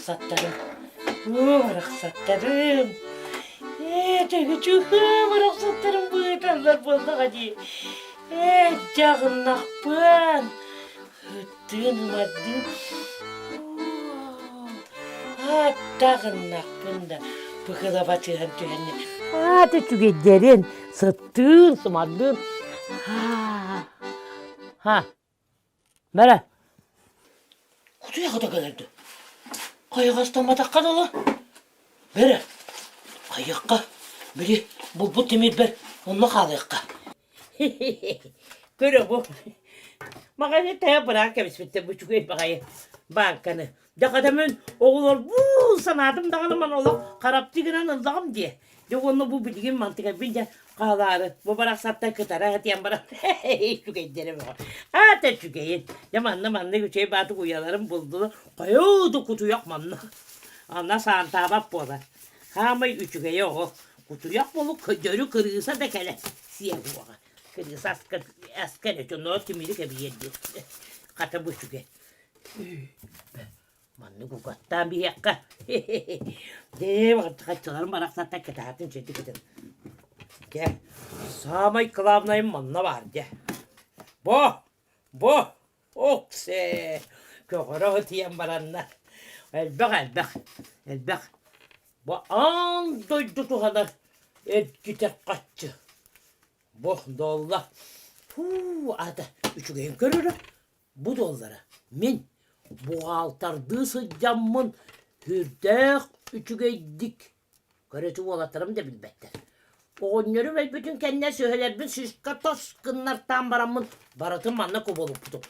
барахсаттарым, уу барахсаттарым, ээ төһүчүһүү барахсаттарым быыталлар буоллаҕа дии. Ээ дьаҕыннахпын, ыттыын ымардыын, аттаҕыннахпын да быһыла батыһан түһэннэ. Аата үчүгэйдэрин, сыттыын, сымардыын. Ха, Бэрэ, кутуйах да кэлэр дуу? Хайаҕастамматахха дылы. Бэрэ, хайыахха, били булбут тимирбэр онно хаалыахха. Көрө бу. Маҕаһыын тэһэ быраан кэбиспиттэр бу үчүгэй баҕайы бааҥканы. Дьахатамын оҕолорбун санаатым даҕаны ман олох харапчы гынан ыллаҕым диэ. Дьэ уонна бу билигин мантыгайбын дьэ хаалаары бу барахсаттан кытара сатыан баран үчүгэйдэрэ бөҕө. Аата үчүгэйин. Дьэ манна маннык үчүгэй баатык уйаларын булдулар. Хайыы да кутуйах манна. Анна саантаабат буолар. Хаамай үчүгэйэ оҕо. Кутуйах болук дөрү кырыыса да кэлэ сиэ буоҕа. Кырыыса аска аска эрэ дьонноро тимири кэбиһиэр диэн. Хата бу үчүгэй. Маннык угаттаан биһиэххэ. Дьэ, хаччыларым барахсаттан кытаатын чэдикитин. Дьэ, саамай кылаабынайым манна баар дьэ. Бо! Бо! Оксе! Көҕөрө тиийэн баранна. Элбэх элбэх. Элбэх. Бу аан дойду туһанар эргитэр хаччы. Бу долла. Фу, ата үчүгэйин көрөрө. Бу дуоллара мин буҕаалтардыы сылдьаммын сүрдээх үчүгэйдик көрөтү уолаттарым да билбэттэр. Оҕонньорум өлбүтүн кэннэ сүһэлэрбин сүүскэ тос гыннартаан бараммын барытын манна кубулуппутум.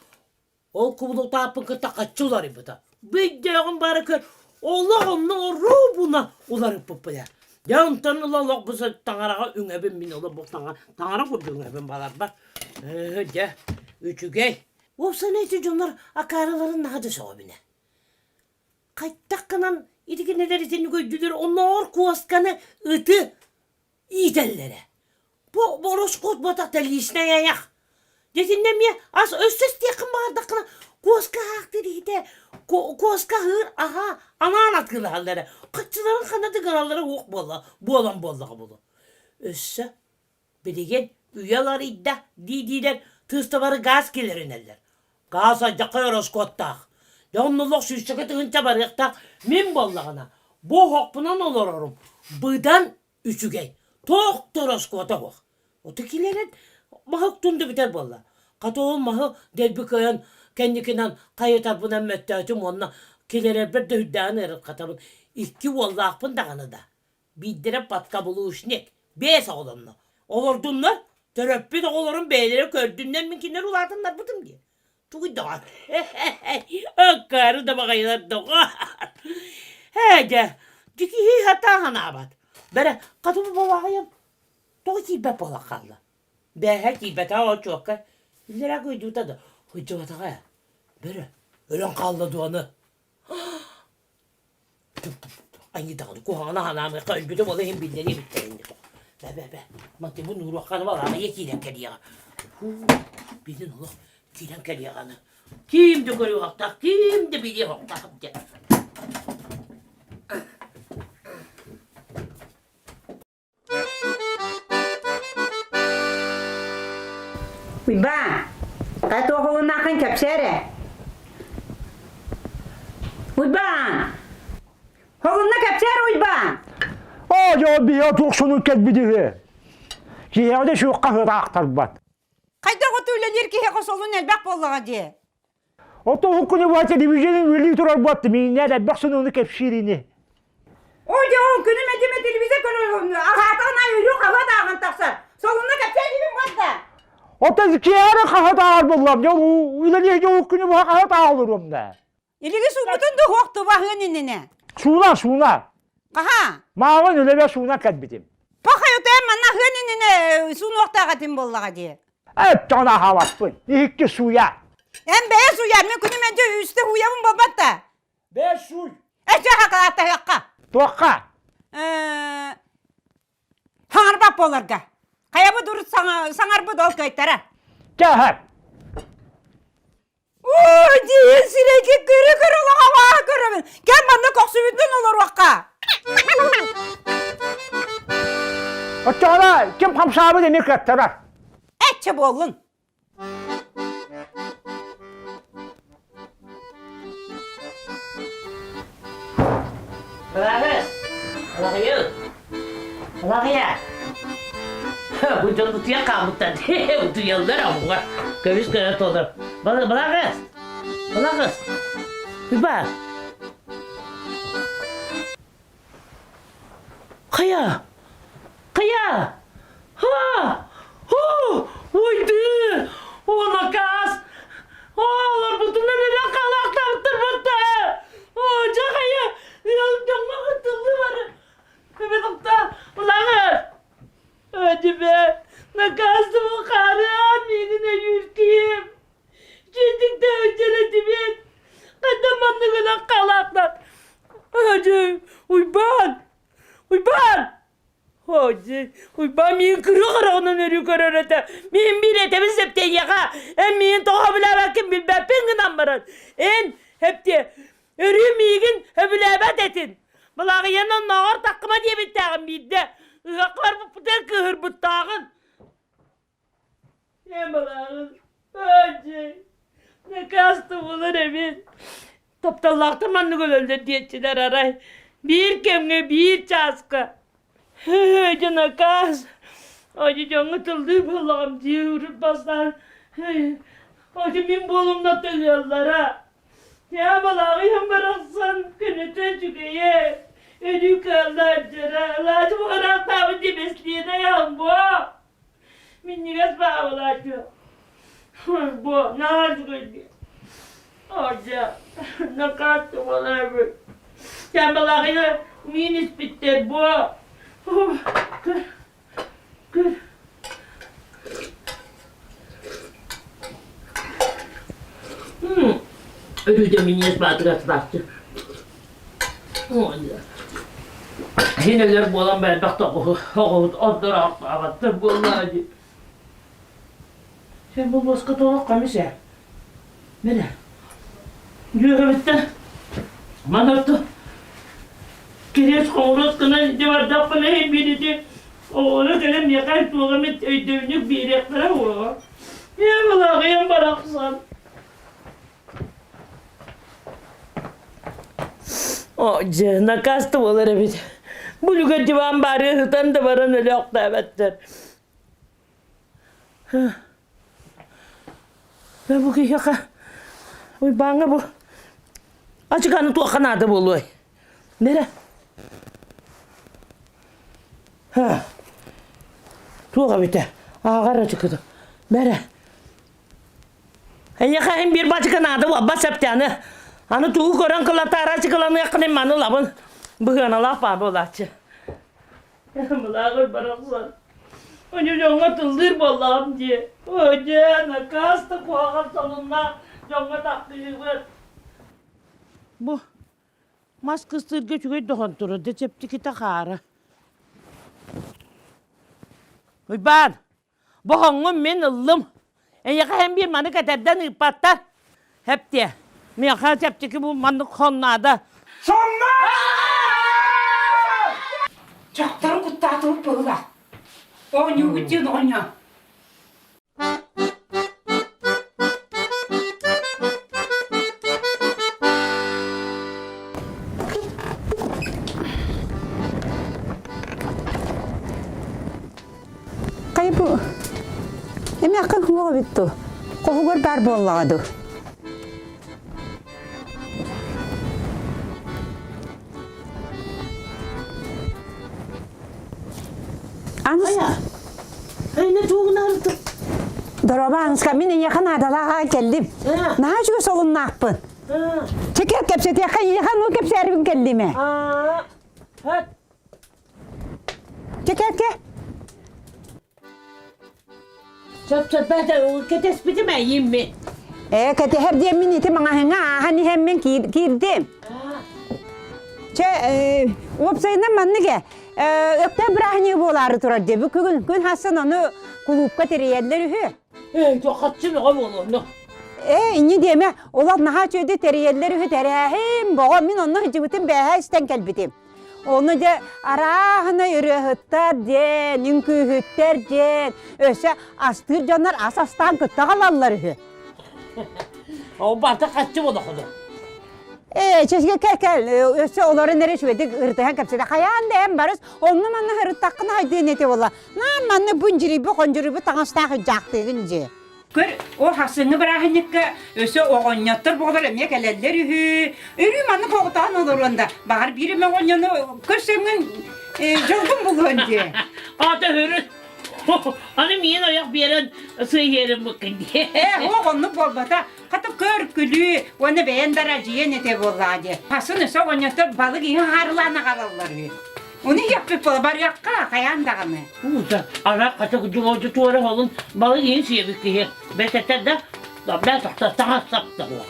Ол кубулутааппын кытта хаччы уларыйбыта. Бүйдөөҕүм бары көр, олох онно оруобуна уларыппыппын ээ. Дьэ онтон ыла олох бу таҥараҕа үҥэбин мин олох бу таҥара курдук үҥэбин баларбар. Ээ, дьэ, үчүгэй. Уопсайынан ити дьоннор акаарыларын наһаа да сөҕөбүн ээ. Хайдах гынан ити кинилэр итинник өйдүүлэр оннооҕор куосканы ыты иитэллэрэ. Бу ороскуот буотах личнэй айах. Дьэ итиннэ эмиэ ас өссө истиэххин баҕардаххына куоска аһаахтыыр иһитэ куоска аһыыр аһа анаан атыылаһаллар эрэ. Хаччыларын ханна да гыналлара уох буолла буолан буоллаҕа буолуо. Өссө Билигин үйэ уларыйда дии-диилэр тыыстабары гаас киллэринэллэр. Гаас алдьархай ороскуоттаах. Дьэ онно олох сүүсчэкэ тыһыынча барыахтаах. Мин буоллаҕына бу оһохпунан олорорум быдан үчүгэй. Туох да ороскуота суох. Оту киллэрэн маһы уктун да бүтэр буолла. Хата ол маһы дэлби кыайан кэнникинэн хайытарбынан мөттөөтүм уонна киллэрэрбэр да үрдээҕин ыарырҕатабын. Икки уоллаахпын даҕаны да. Биирдэрэ подкаблучник, биэс оҕолонно. Олордуннар, төрөппүт оҕолорун бэйэлэрэ көрдүннэр мин кинилэри улаатыннарбытым дии. Тугуй доҕор? Аккаары да баҕайылар доҕор. Ээ дьэ, дьикиһии сатаан санаабат. Бэрэ, хата бу балаҕайым тоҕо киирбэт буола хаалла. Бээһэ киирбэтэҕэ очуокка. Иллэрээ кыйдыыта да, сылдьыбатаҕа ээ. Бэрэ, өлөн хаалла дуоны. Айыы даҕаны куһаҕаны санаамыахха өлбүтүм ол иһин биллэриэ эбиттэр инни бэ бэ бэ мантыбын ууруохханы балаҕайа киирэн кэлиэҕэ билин олох киирэн кэлиэҕэ аны ким да көрүөхтаах ким да билиэхтаах диэн Уйбаан, хайа туох олуннааххын кэпсээ эрэ. Уйбаан! Холунна кэпсээ эрэ Уйбаан! Оо, дьэ, биһиэ туох сонун кэлбит үһү. Киһиэхэ да суохха ыраахтарбат. Хайдах оту үлэлиир киһиэхэ солун элбэх буоллаҕа дии. Ото уһуккуну бу телевизионы үлэлии турар буолт мииннээр элбэх сонуну кэпсиир ини. Оо дьэ ол күнүм этимэ телевизор көрөр аһаатаҕын аайы үрү хаһыат ааҕан тахсар. Солунна кэпсээ диибин буолда. Ото киэһэ хаһыат ааҕар буоллам дьэ үлэлиир дьэ уһуккуну бу хаһыат ааҕылыруом да. Илиги сууммутун да уһуох тубаһыан иннинэ. Сууна сууна. Хаһа? Мааҕын үлэбэ сууна кэлбитим. Пахай утайан манна аһыан иннинэ суунуохтаах этим буоллаҕа дии. Эптэҕин аһаабаппын. Иһикки сууйа. Эн бэйэ сууйар, мин күнүм мэлдьи үстэ сууйабын буолбат да. Бэйэ сууй. Эчэ хакалааттаһыахха. Туохха? Хаҥарбат буоларга. Хайабыт урут саҥарбыт ол кыайтара. Чаһар. Ой, диэн сирэйгэ көрө-көрө олоҕо көрөбүн. Кэм манна көхсүбүтүнэн олоруохха. Оччоҕуна ким хамсаабыт эмиэ кыаттарар. Эччэ буоллун. Балаҕыс! Балаҕыйа! Балаҕыйа! Бу дьон утуйан хаалбыттар. Утуйаллар амуга. Көбүс көрө толор. Балаҕыс! Балаҕыс! Тыба! Хайа! Хайа! Ха! Ху! Уйды! Он акаас! Олорбутунан эрэ халаахтаабыттар О, дьэ хайа! Ыал дьоҥҥо кытыллы бары. Эбэтохта, улаҕыр! Өдүбэ, накаастыбы хаарыан миигин өйүүр киһим. Дьиэтиктэ өтөрөтүбүт. Хата манныгынан халаахтар. Дьэ, Уйбаан! Уйбаан! Дьэ, Уйбаан миигин кырыы хараҕынан өрүү көрөр этэ. Миин биир этэбин септиэйиэхэ. Эн миигин тоҕо сөбүлээбэккин билбэппин гынан баран. Эн, эптиэ, өрүү миигин сөбүлээбэт этин. Балаҕыйан оннооҕор таккыма диэбиттээҕим биирдэ. Ыһыахха барбыппытыгар кыыһырбыттааҕын. Эмалааҕын Аадьай, накааста буолар эбит. Тапталлаахтар маннык өлөллөр диэччилэр арай. Биир кэмҥэ биир чааска. Дьэ накаас. Одьу дьоҥҥо тыллыы буоллаҕым дии урут бастаан. Одьу мин буолумна тыгыаллара. Ямалааҕыйан барахсан күнүтэ үчүгэйэ. Өлүү кыаллааччыра. Лаачы буҕараахтаабыт дебеслиэнэ буо. Минньигэс баабылааччы. Бу наһаа үчүгэйдик. Ожа, накаатты буоларбыт. Чамбалаҕына миин испиттэр буо. Көр, көр. Өрүүдэ минньигэс баатыгар сыбааччы. Син өлөр буолан элбэх оҕоһут ордороохтооботтор буоллаҕа дии. Сен бу буоска толох көмүс ээ. Міне. Дьүөгэбиттэн манарты кириэс хоҥуруос гынан илдьэ бардахпына иһин биир ити оҕолоро кэлэн миэхэ туох эмит өйдөбүнньүк биэриэхтэрэ буолуо. Ээ балааҕыйан барахсан. О, дьэ, накаас да буолар эбит. Бу үлүгэр диван баары ыһытан да баран өлөөхтөөбөттөр. Бу киһиэхэ Уйбааҥҥа бу ачыканы туохха наада буолуой? Бэрэ. Туох эбитэ? Ааҕар ачыкыта. Бэрэ. Эйиэхэ иһин биир бачыка наада буолбат сөптөөнү. Аны тугу көрөн кылатаара ачыкыланыаххын маны ылабын. Быһыаналаах баа буолааччы. Мылааҕыр барахсан. Оню дьоҥҥо тыллыыр буоллаҕым дии. О, дьэ, накаас да куһаҕан солуннаах дьоҥҥо тахтыыбыт. Бу мас кыстыырга үчүгэй дохон турар, да чэпчэкитэ хаара. Уйбаан, Боһоҥҥун мин ыллым. Эйиэхэ эн биир маны кэтэрдэн ыыппаттар. Эптиэ. Миэхэ чэпчэки бу маннык хон наада. Сонно! Дьахтары куттаатыбыт быһыылаах. Оонньуубут диэн оҕонньор. Хайа бу эмээххин суох эбит дуу? Хоһугар баар буоллаҕа дуу? Ая, эйне тугунарты. Дороба Анска, мин эйиэхэ наадалаах кэллим. Наһаа үчүгэй солуннаахпын. Чекер кэпсэтиэххэ эйиэхэ ну кэпсээрибин кэллим ээ. Чекерке. Чөп-чөппөтө кэтэспитим эйиимми. Ээ, кэтэһэр диэммин ити маҥаһыҥҥа ааһан иһэммин киирдим. Чэ, уопсайынан маннык ээ. Өктөөп бырааһынньыгы буолаары турар дии. Бу күн күн хассан ону кулуупка тэрийэллэр үһү. Ээ, хаччы бөҕө буолуону. Ээ, инньэ диэмэ, олох наһаа үчүгэйдик тэрийэллэр үһү тэрээһин боҕо мин онно сылдьыбытым бээһээ истэн кэлбитим. Ону дьэ арааһынай ырыаһыттар диэн, үҥкүүһүттэр диэн, өссө астыыр дьоннор ас астаан кытта аҕалаллар үһү. Ол барыта хаччы буолахуну. Ээ, чэсгэ кэл кэл, өссө олорон эрэ үчүгэйдик ырытыһан кэпсэтэ. Хайаан да эн барыс, онно манна ырыттаххына хайдыан этэ буолла. Наан манна бундьуруйбу хондьуруйбу таҥастаах ыдьаахтыыгын дьиэ. Көр, ол хасыҥҥы бырааһынньыкка өссө оҕонньоттор буолар эмиэ кэлэллэр үһү. Өрүү маннык оҕотоон олоруон да, баҕар биир эмэ оҕонньону көрсөҥҥүн дьолгун булуон дии. Ата өрүт. Аны миин ойох биэрэн сыыһыарым буккун дии. Ээ, оҕ оннук буолбата. Хата көр, күлүү уонна бэйэн да дьиэн этэ буоллаа дии. Хасын өссө оҕонньоттор балык иһин хаарылаан аҕалаллар үһү. Ону иһиэхпит буола барыахха, хайаан даҕаны. Уута, ара хата дьуолдьу туора холун балык иһин сиэбит киһи. Бэтэтэ да, бэ тохто таҥас сапталла.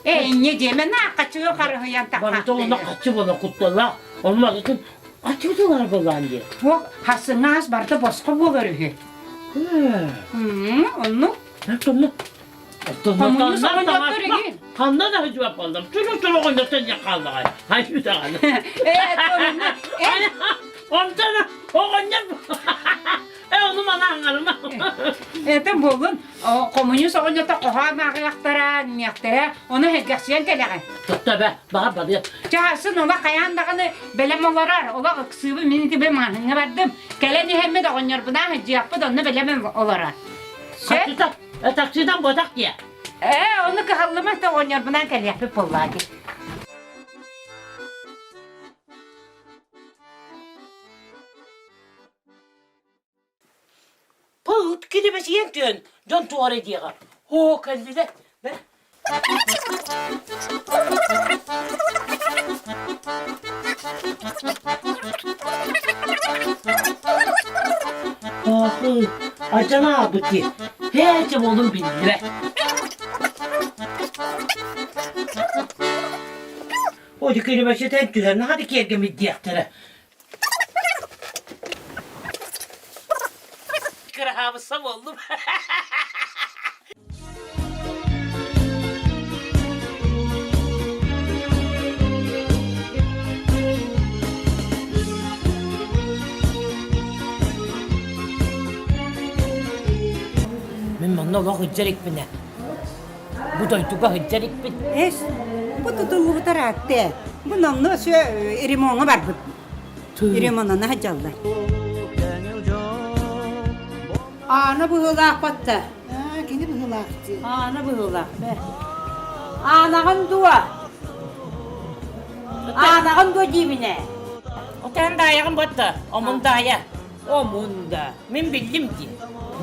Ээ, инньэ диэмэ, на хаччыга харыһыйан Барыта онно хаччы буола кутталлаах. Онно барытын хаччы тылар буолаан диэ. Туох хасыҥҥа ас барыта босхо буолар үһү. Оннук. Оннук. Ханна да сылдьыбат буоллум. Чуру-чуру оҕонньоттон дьэ хааллаҕай. Хайыы даҕаны. Онтон оҕонньор э ону мана аҥарыма. Это буоллун коммунист оҕонньото хоһоон ааҕыахтара, ниэхтэрэ, ону сэргэхсийэн кэлэҕин. Тутта бэ, баҕа барыа. Чаһасын ола хайаан даҕаны бэлэм олорор, олох ыксыыбын мин ити маһыҥҥа бардым. Кэлэн иһэммит оҕонньорбунаах дьиэхпит онно бэлэм олорор. Сөп? Таксидан буотах диэ. Ээ, ону кыһаллыма оҕонньорбунаан кэлиэхпит буоллаа дии. Пыт килибэсийэн түөн дьон туора диэҕэ. Оо, кэллилэр. Бэр. Аахы, Айдана аалбыт дии. Һээчэ буолун биллибэт. Ой, килибэситэн түһэн наһаа да киэргэммит диэхтэрэ. Кыраһаабысса буоллум. Мин манна олох ыдьар икпинэ. Бу дойдуга ыдьар икпин. Эс, бу тутуллубута ыраатта. Бу номнуо сүө ремоҥҥа барбыт. Ремонана сылдьаллар. Аана быһыылаах батта. Кини быһыылаах дии. Аана быһыылаах бэ. Аанаҕын дуо? Аанаҕын дуо диибинэ? Отан даайаҕын батта, омун даайа. Омун да, мин биллим дии.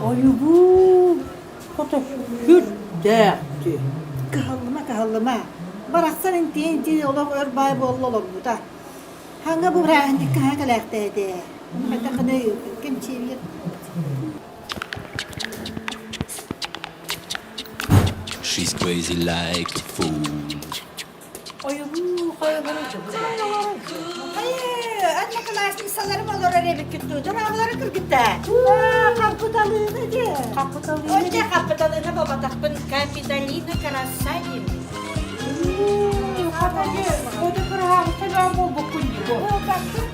Ойугуу, хото сүрдээх дии. Кыһаллыма, кыһаллыма. Барахсан интиэн олох өр баай буолла олорбута. Хаҥа бу бырааһынньыкка хаһан кэлээхтээдэ? Хайдаххыный кэмчиэбиир? She's crazy like a fool. Ойугуу, хайалары Хайы, анна классницаларым олорор эбиккит дуу, дьоруобалары кыргытта. Хаппыталыына дии. Хаппыталыына. Онча хаппыталыына буолбатахпын, Капитолина Красавин. Хатайы, оду кыраһаабыта баар буолбуккун дии бу. Буолбаккын.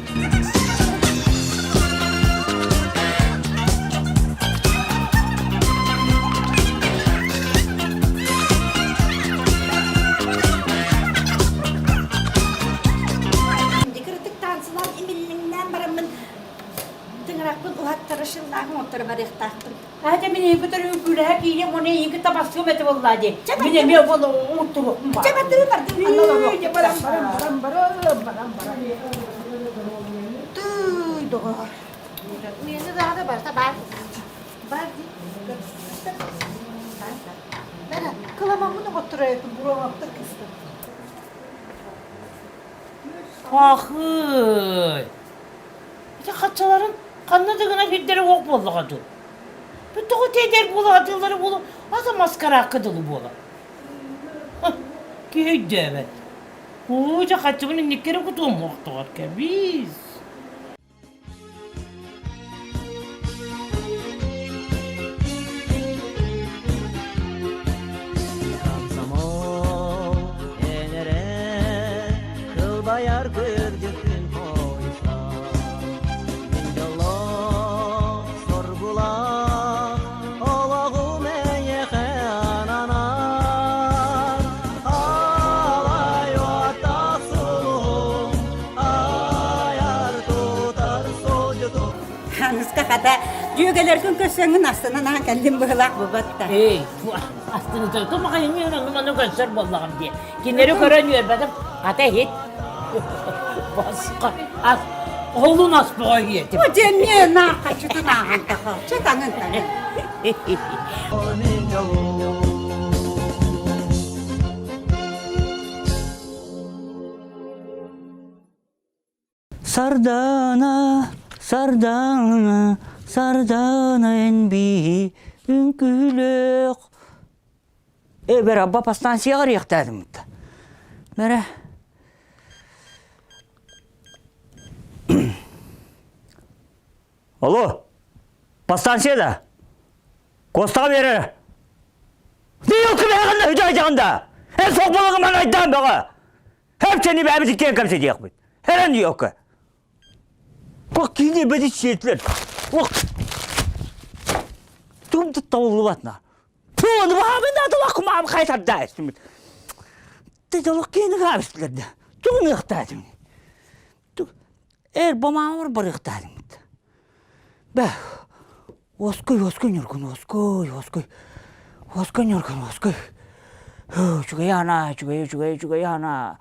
Дикырытык таансылаан имиллиҥнээн бараммын тыҥырахпын уһаттара шыллаах оҥотторо барыахтаахпын. Аата мин эйиги көтөр үҥкүүлэһэ киириэм уонна эйиги табасыам этэ буоллаа дии. Мин эмиэ ол уҥуттуруохпун баар. Чэ бардыы бардыы манна олоруох. Барам барам барам барам барам барам. Тыый доҕор. Миэнэ даҕаны барыта баар. Бар дии. Бара, кыламаммын оҥотторойоппун буруомаптар кыстым. Аахый! Ити хаччаларын ханна да гына сирдэрэ уох буоллаҕа дуу? Бу тоҕо тиэдэр буола атыылары буолу ата маскараакка дылы буола. Киһи өйдөөбөт. Уу, дьэ хаччыбын инниккэри кутуом охтоҕор кэбиис. Аныска хата дьүөгэлэргин көрсөҥҥүн астынан ахан кэллим быһылаах бубатта. Эй, астыныта тумахайын ону маны көрсөр буоллаҕым дии. Кинилэри көрөн үөрбэтим, хата иһит. Босхо ас, олун ас боҕо иһиэтим. Бу дьэ наар хаччытын ааһан таха. Чэ таҥын таҥын. Сардаана, Сардаана, Сардаана эн биһи үҥкүүлүөх. Э, бэрэ, абба станцияҕа риэхтээтим Бэрэ. Алло, подстанция да? Костаҕа биэрэр. Дийыл кыбыһаҕын да үдэ да. Эн соҕболоҕу айдаан бөҕө. Хепсени бэйэбит иккиэн кэпсэтиэхпит. Эрэн диэххэ. Бу кини бэди сиэтилэр. Тум табыллыбатна. Туону баабын да тулах маам хайтарда эстимит. Тетолох кини хаабыстылар да. Тугун Эр бомаамар барыахтаатымыт. Бэ, уоскуй, уоскуй, Ньургун, уоскуй, уоскуй. Уоскуй, Ньургун, уоскуй. Үчүгэй ана, үчүгэй, үчүгэй, үчүгэй ана.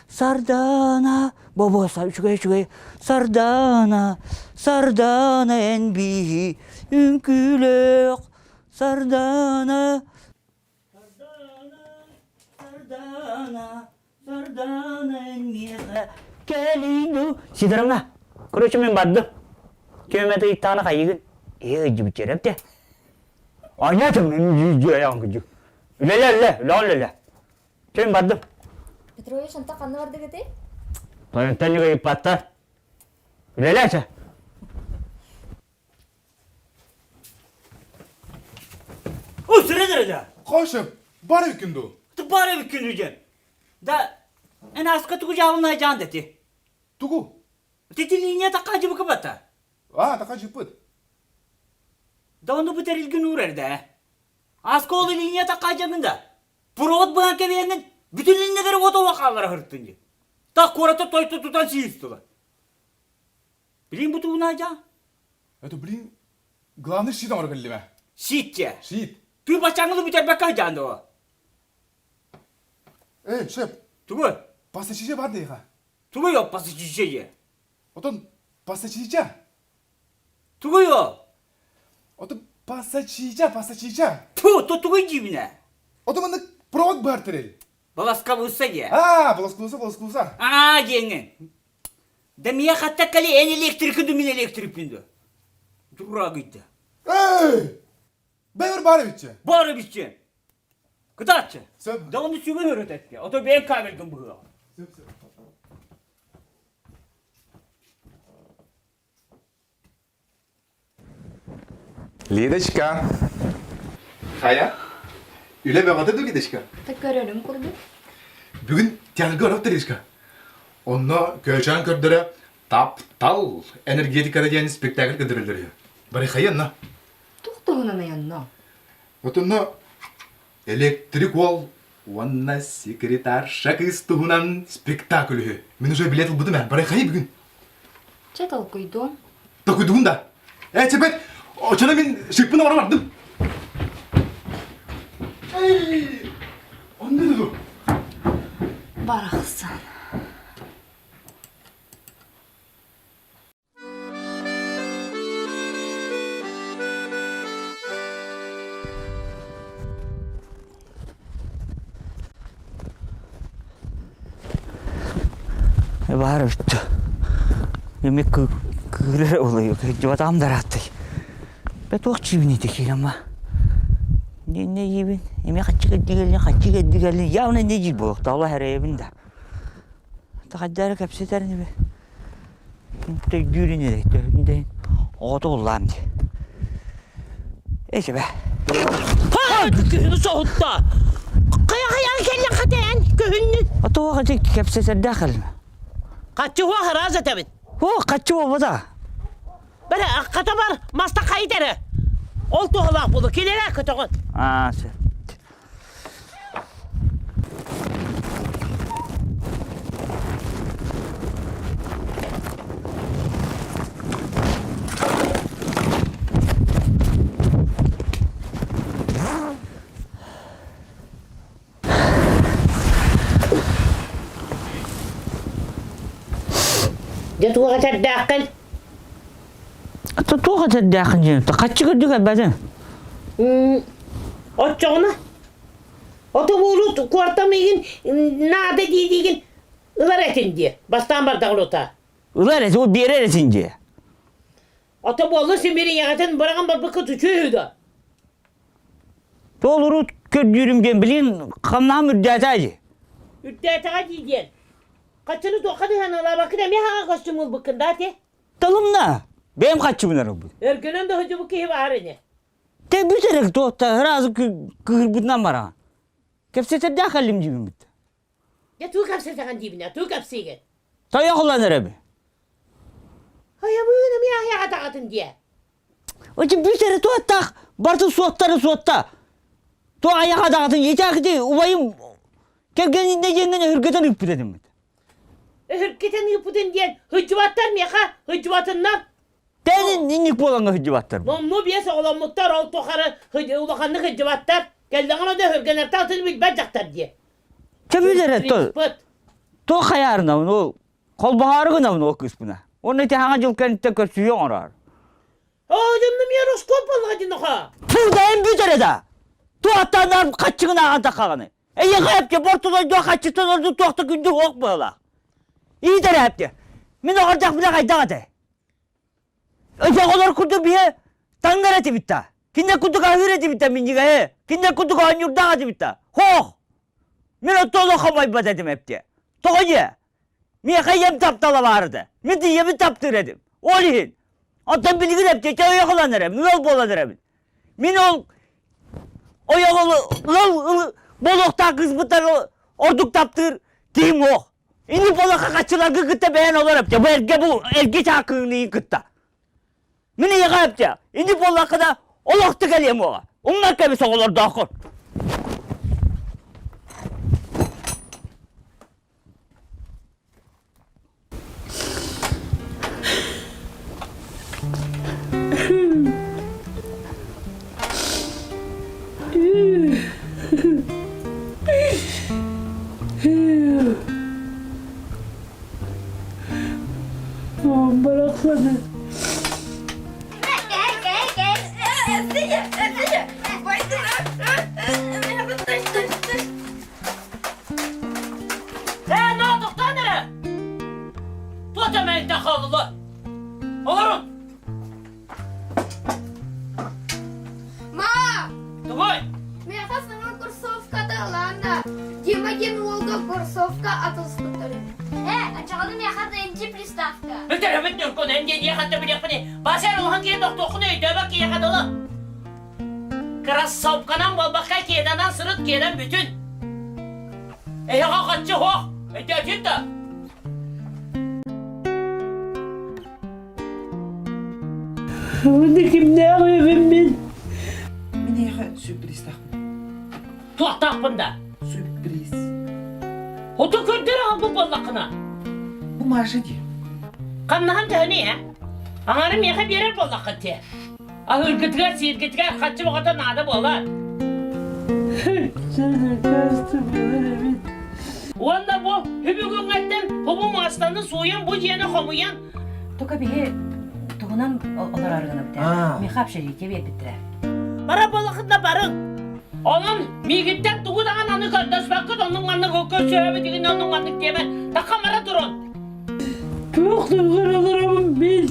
Сардаана, бобоса, үчүгэй, үчүгэй. Сардаана, Сардаана эн биһи үҥкүүлээх. Сардаана, Сардаана, Сардаана, Сардаана миэхэ кэлиину. Сидоровна, короче, мен бардым. Кемети ыйыттаҕына хайыгын? Ээ, ыйдьыбытчереп те. Анятым, дьүөйэҕин күдьүк. Үлэлэ, үлэ, үлэҕин үлэлэ. Чэ, бардым. Петрович, онто ханна бардыгытый? Тойонтон ыйыппаттар. Үлэлээ, чэ. О, сыры Қошып, бар эбиккин дуу? Бар эбиккин дуу Да, эн аска тугу жаабын жаан дети. Тугу? Тити линия такка жыбыкы бата. А, такка жыппыт. Да ону бүтэрилгин уурар да. Аска ол линия такка жагын да. Провод быһан кэбиэҥин бүтүн линнегери отова хааллара хырыттын ди. Так куората тойту тутан сиистыла. Билин бутугуна жа? Это, блин, главный щит оҥоро кэллим ээ. Щит Щит. Ты бачаңылы бүтэрбэккэ жаан дуо? Эй, шеф. Тугу? Пасачиче бар дейха. Тугу yok пасачиче Отон пасачича. Тугу yok? Отон пасачича, пасачича. Ту, то тугу дибине. Отон маннык провод бар терел. Баласкабыса дии. Аа, баласкулуса, баласкулуса. Аа диэҥҥин. Да мия хатта кали эн электрики ду мин электрикпин ду. Дурак ыйда. Эй! Бэйбэр баар эбитчи. Баар эбитчи. Кытаатчы. Сөп. Да оны сүгүн өрөтөттө. Ото бэйэн кабелгын быһыаҕа. Сөп, сөп. Лидочка. Хайа? Үлэ бөҕөтө дуу, Лидочка? Так көрөрүм курдук. Бүгүн театрга барабыт Лидочка. Онно Көөчөөн көрдөрө Таптал энергетикада диэн спектакль көрдөрөллөр үһү. Бары хайа онно? Туох туһунан айанно? Вот онно электрик уол уонна секретарша кыыс туһунан спектакль үһү. Мин уже билет ылбытым ээ. Бары хайа бүгүн? Чэ толкуйдуом. Толкуйдугун да? Ээ, чэпэт, оччоно мин шиппын оҥоро бардым. Эй, онно ду. Барахсан. Баар бүттү. Эми кыырар олою кырдьыбатаҕым да ырааттай. Бэ туох чиибин ити киирэмма. Не не иибин эми хаччы кэрдигэлин хаччы кэрдигэлин явно не диир буолуохтаах эрэйэбин да. Тахайдары кэпсэтэр ини Өйдүүр ини төһүн оҕото уллаам дии. Эчэбэ. Күһүнү соһутта. Хайа-хайаан кэллин хатаан күһүннү. Отоҕо кэпсэтэрдээх кэллим. Хаччы хуа хараас этэбит. О, хаччы буолбата. Бere хата бар маста хайыт эрэ. Ол туһалаах буолу килэрэ көтөҕөн. Аа, сөп. Дьэ туох этэрдээххин? Туох этэрдээххин диэн, хаччы көрдүк элбэтин. Оччоҕуна ото буолу куортам игин наада дии-диигин ылар этин диэ. Бастаан бардаҕын ута. Ылар этин, ол биэрэр этин диэ. Ото буолу симириҥэҕитин быраҕан барбыкка түчүө үһү да. Толору көрдүүрүм диэн билин хамнаһым үрдээтэ дии. Үрдээтэҕэ дии диэн. Хаччыны туохха дыһаналаабаккын эмиэ хаҥа костюм ылбыккын да ати? Талымна. Бэйэм хаччыбын ылбыт. Өргөнөн да сылдьыбыт киһи баар ини. Те бүтэрек туохта сразу кыырбытынан бараҕын. Кэпсэтэрдээх кэллим диибин битте. Дьэ туу кэпсэтэҕин диибин туу кэпсиигин. Тойох ылан эрэби. Хайабыын эмиэ аһыаҕатаҕатын диэ. Очи бүтэрэ туоттах бартын суоттары суотта. Ту айаҕа даҕатын итээхти убайым кэргэнинне диэҥҥин өһүргэтэн ыыппыт этиммит. Өһүргэтэн ыыппытын диэн һыдьыбаттар миэхэ һыдьыбатыннар. Тэнин инник буолаҥҥа һыдьыбаттар. Номну биэс оҕоломмуттар ол тухары улаханнык һыдьыбаттар. Кэллэҕинэ да өһүргэнэртэ атын билбэт дьахтар диэ. Чөбүлэрэ то хайаарына ол холбоһоору гынабын ол кыыспына. Уонна ити хаҥа дьыл кэнниттэн көрсүһүү оҥороор. Оо, дьоннум ероскоп буоллаҕа диноха. Фурдайым бүтэрэ да. Туохтан хаччыгын ааҕан таххаҕыны. Эйиэхэ эпте бортулойдуо хаччыттан ордук туохта күндү суох быһалаах. Иитэр эпте. Мин оҕордохпуна хайдах этэ? Оҕолор курдук биһи таҥнар этибит да. Кинилэр курдук аһыыр этибит да минньигэһи. Кинилэр курдук оонньуурдаах этибит да. Хоох! Мин оттон олох хомойбот этим эпте. Тоҕо диэ? Миэхэ ийэм таптала баар этэ. Мин ийэбин таптыыр этим. Ол иһин. Оттон билигин эптиэтэ ойох ылан эрэбин, ыал буолан эрэбин. Мин ол ойох ыал буолуохтаах кыыспыттан ордук таптыыр киһим суох. Ини буолахха хаччыларгы кытта бэйэн олор эптэ. Бу эргэ бу эргэ чаакыҥныйын кытта. Мин ийэҕэ эптэ. Ини буоллаххына олохто кэлиэм уоҕа. Умнар кэбис оҕолордооххун. Барахсаны. Ээ, ноо, тохтоон эрэ! Туох эмэлтэ хаалла? Олорун! Ма! Тугуй? Миэхэ саҥа курсовката ылаан да, Дима диэн уолга курсовка атылыспыттар. Ээ, ачаҕаны миэхэ тыйынчы приставка. Бүтэрэмит Ньургун, эн диэн хатта билиэхпиний? Баасар улахан киһи тохтуоххун өйдөөбөт киһиэхэ дылы. Кроссовканан буолбакка кеданан сырыт кедан бүтүн. Эһэҕэ хаччы суох, өйдөөтүн да. Уонна кимнээх үбүм мин? Мин эйиэхэ сюрпризтаахпын. Туохтаахпын да? Сюрприз. Ото көрдөр аҕалбыт буоллаххына. Бу Маша дии. Хамнаһын төһөнүй ээ? Аҥары миэхэ биэрэр буоллаххын дии. Аһыыргытыгар, сииргитигэр харчы бөҕөтө наада буолар. Уонна бу үбүгүҥҥэттэн бу муостаны сууйан, бу дьиэни хомуйан. Только биһи тугунан олорор гынабыт Миэхэ общежитие биэрбиттэрэ. Бара буолахытына барыҥ. Онон миигиттэн тугу даҕаны аны көрдөспөккүт, оннук маннык көрсөһөбүт игин оннук маннык диэмэ. Такка бара турун. Туох тугар олоробун мин?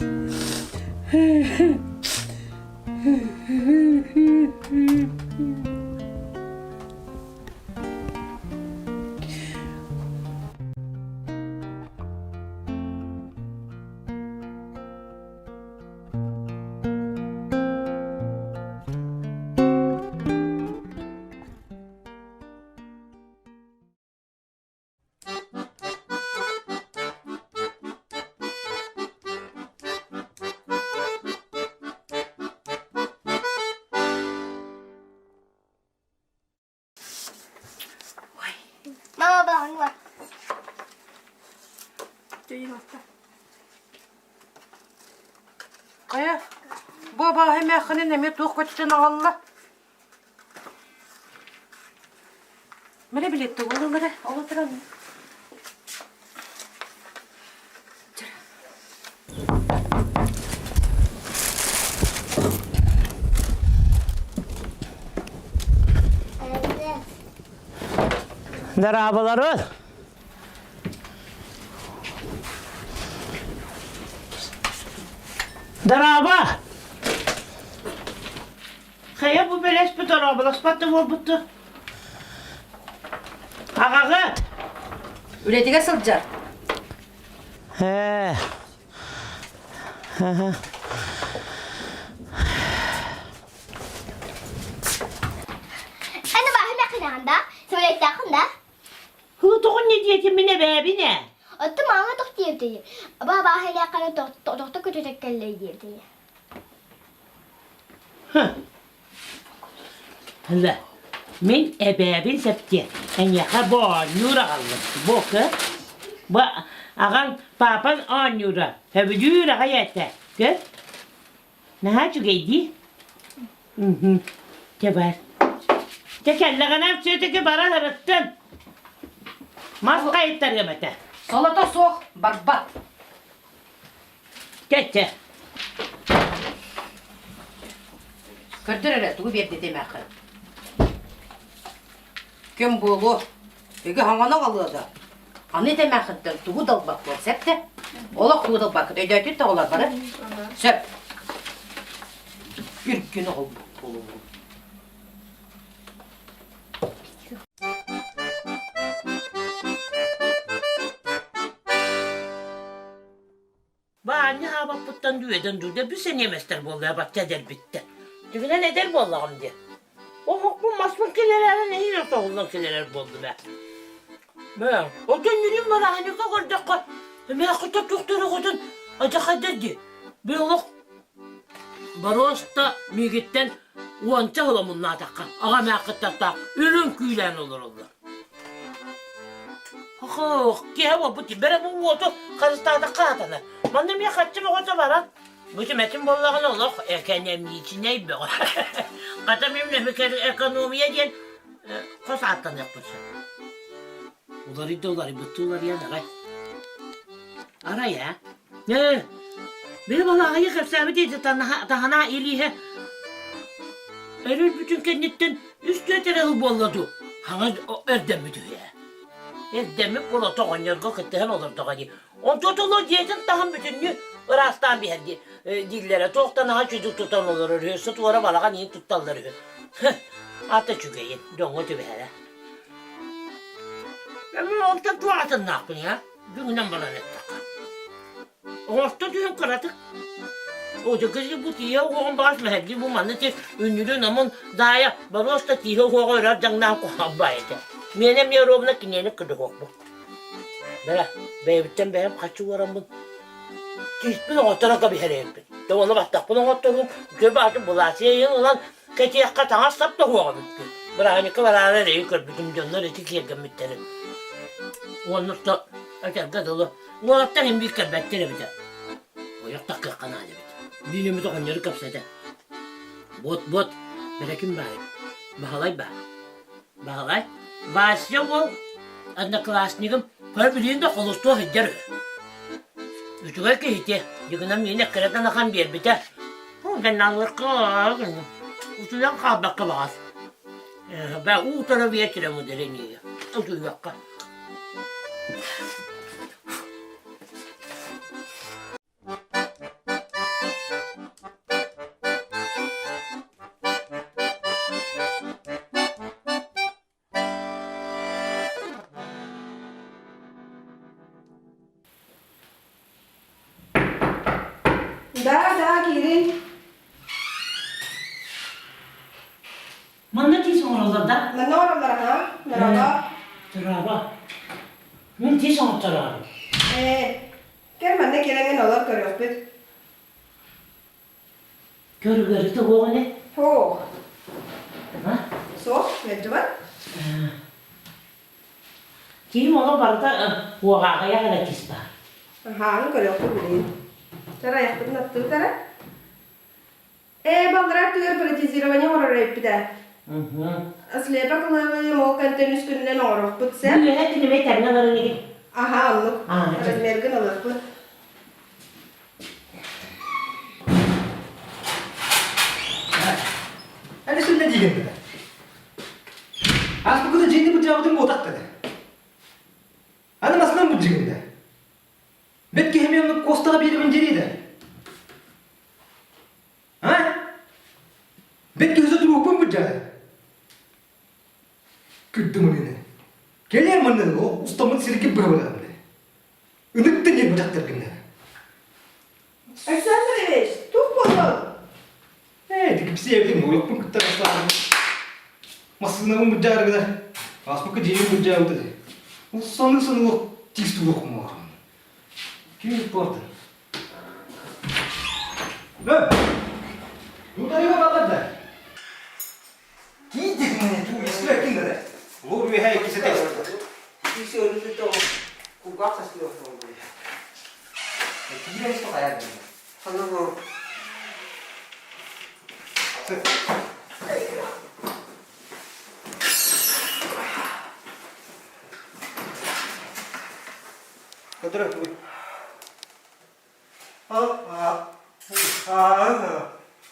Мама балаҥла. Хайа, бу абааһы эмээххинин эмиэ туох көтүтэн аҕалла? Мэлэ билиэттэ уол ылара, ол отыран. Дорооболорун! Дорообо! Хайа бу бэлэспит дорооболоспот да буолбутту? Аҕаҕыт! Үлэтигэр сылдьар. Ээ. Аны баһым экинэҕин да, сөбүлэйтэххин да? Тоҕун не диэтим мин эбээбин ээ. Отто мама тох диэбитий. Аба баһылааххана тохто көтүтэ кэллэй диэбитий. Ла, мин эбээбин септиэ, эйиэхэ бу оонньуур аҕаллым. Бу кы, бу аҕаҥ паапаҥ оонньуура, сөбүлүүр аҕай этэ. Көр, Наһаа үчүгэй дии. Мм. Чэ бар. Чэ кэллэҕинэ все-таки бара сырыттын. Мас хайыттарыам этэ. Солото суох барбат. Чэ чэ. Көрдөр эрэ тугу биэрдэ эмээххин. Ким буолуо? Үгү хаҥана оҕолуо да. Аны тэмээхиттэн тугу да ылбат буол, сөп да? Олох тугу да ылбаккыт. Өйдөөтүт да оҕолор бары? Сөп. Үргүн оҕолбут буолуоҕун. Баанньа хаабаппыттан үөдэн дуу бүс немецтэр буолла бачча эдэрбиттэн. Түгүнэн эдэр буоллаҕым диye. Оһохпун маспын килэрэрин иһин ортоһуллан килэрэр буоллум ээ. Мэ, отон нүрүн барааньыка көрдөххө, эмээххитэ туохтар оҕотун адьахайдар дии. Би олох боруоста миигиттэн уонча сыл омуннаатахха, аҕа эмээххиттартаах үрүҥ күүлээн олороллор. Ох, киһи буолбут бэрэ бу уоту харыстаатахха сатанар. Манна эмиэ харчы бөҕөтө барар. Бу түмэтин буоллаҕына олох экэнэмиичинэй бөҕө. Хата мин экономия диэн хос ааттаныахпын сөп. Уларыйда уларыйбыттыы уларыйан аҕай. Арай ээ. Ээ, били балааҕайы кэпсээбит ити таһанаа илииһэ өрүлбүтүн кэнниттэн үс-түөрт эрэ сыл буолла дуу, хаҥа эрдэммит үһү ээ. Эрдэммит буола оҕонньорго кыттыһан олордоҕо дии. Онтон толо дьиэтин таһын бүтүннүү ыраастаан биһэр дииллэрэ. Туохтан аһа чүдүк тутан олорор үһү, сытуора балаҕан иһин тутталлар үһү. Ата үчүгэйин, дьоҥҥо түбэһэрэ. Мин онтон туох атыннаахпын аа? Бүгүнэн баран эттэххэ. Оҥосто түһэн кыратык. Отыкы бу тииһэ уоҕун баҕас мэһэрдии бу манны ти үннүрү намын даайа боруоста тииһэ уоҕа өрөр дьаҥнаан куһаҕан баай этэ. Миэнэ эмиэ ровно киниэни кыдыһуохпун. Бэрэ, бэйэбиттэн бэйэм хаччы уораммын тииспин оҥотторон кэбиһэр эбиппин. Дьэ уонна баттахпын оҥотторуум, үтүө баҕатын былаасыйа иһин ылан кэтиэххэ таҥас сап да уоҕа бүппүт. Бырааһынньыкка бараары эрэйи көрбүтүм, дьоннор ити киэргэммиттэрин. Уонна этэргэ дылы, уолаттар иһин биир кэлбэттэр эбитэ. Ойох таккыахха наада эбит. Биир эмит оҕонньору кэпсэтэ. Вот-вот, бэрэким баар Баһылай баар. Баһылай, Вася уол одноклассникым көрө билигин да холустуох сылдьар үһү. Үчүгэй киһити, дьигинэн миин эккирэтэн ахан биэрбитэ. Генналларка утуйан хаалбакка баҕас. Бэ утро вечером ударение. Утуйуохха. Да, да, киирин. Манна тиис оҥороллор да? Манна оҥороллор аха, Дорообо. Дорообо. Мин тиис оҥоттороору. Ээ, кэл манна кэлэҥҥин олор көрүөхпүт. Көрүгөрү тугуоҕун ини? Суох. А? Суох, ыалдьыбат. Киһим олох барыта уоҕааҕыйах эрэ кис баар. Аһааҕын көрүөхпүт билигин. Чара айахпытын аттыбыт эрэ. Ээ, балларар түгэр политизирование оҥорор эбиппит ээ. Слепок ылыаҕы мол кэнтэн үс күнүнэн оҥоруохпут сөп. Үөһэ кинимэй тэҥҥэ ыларын игин. Аһа, оннук. Размергын ылыахпыт. Аны сүннэ диигин бile. Аспыкыта дьиэни бытыабытын буотах кede. Бэт киһи туруохпун быдьаары. Күрдүм ынына. Кэлиэм манна устаммыт сиргэ быһабылаан. Ыныктын диэн быдьахтаргынна. Александр Ильич, туох буоллуҥ? Ээ, кипсиэбитин уйукпун кытта таслаатым. Массыынабын быдьаарыгына, ааспыкка дьиэбин быдьаабыт этэ. Ол саныы-саныы тиис туруохпун Ким бардын? Э! Утарыга балларда. Киидин туу истибэккин да. Лор үөһэ иккисэ Киирэн хайа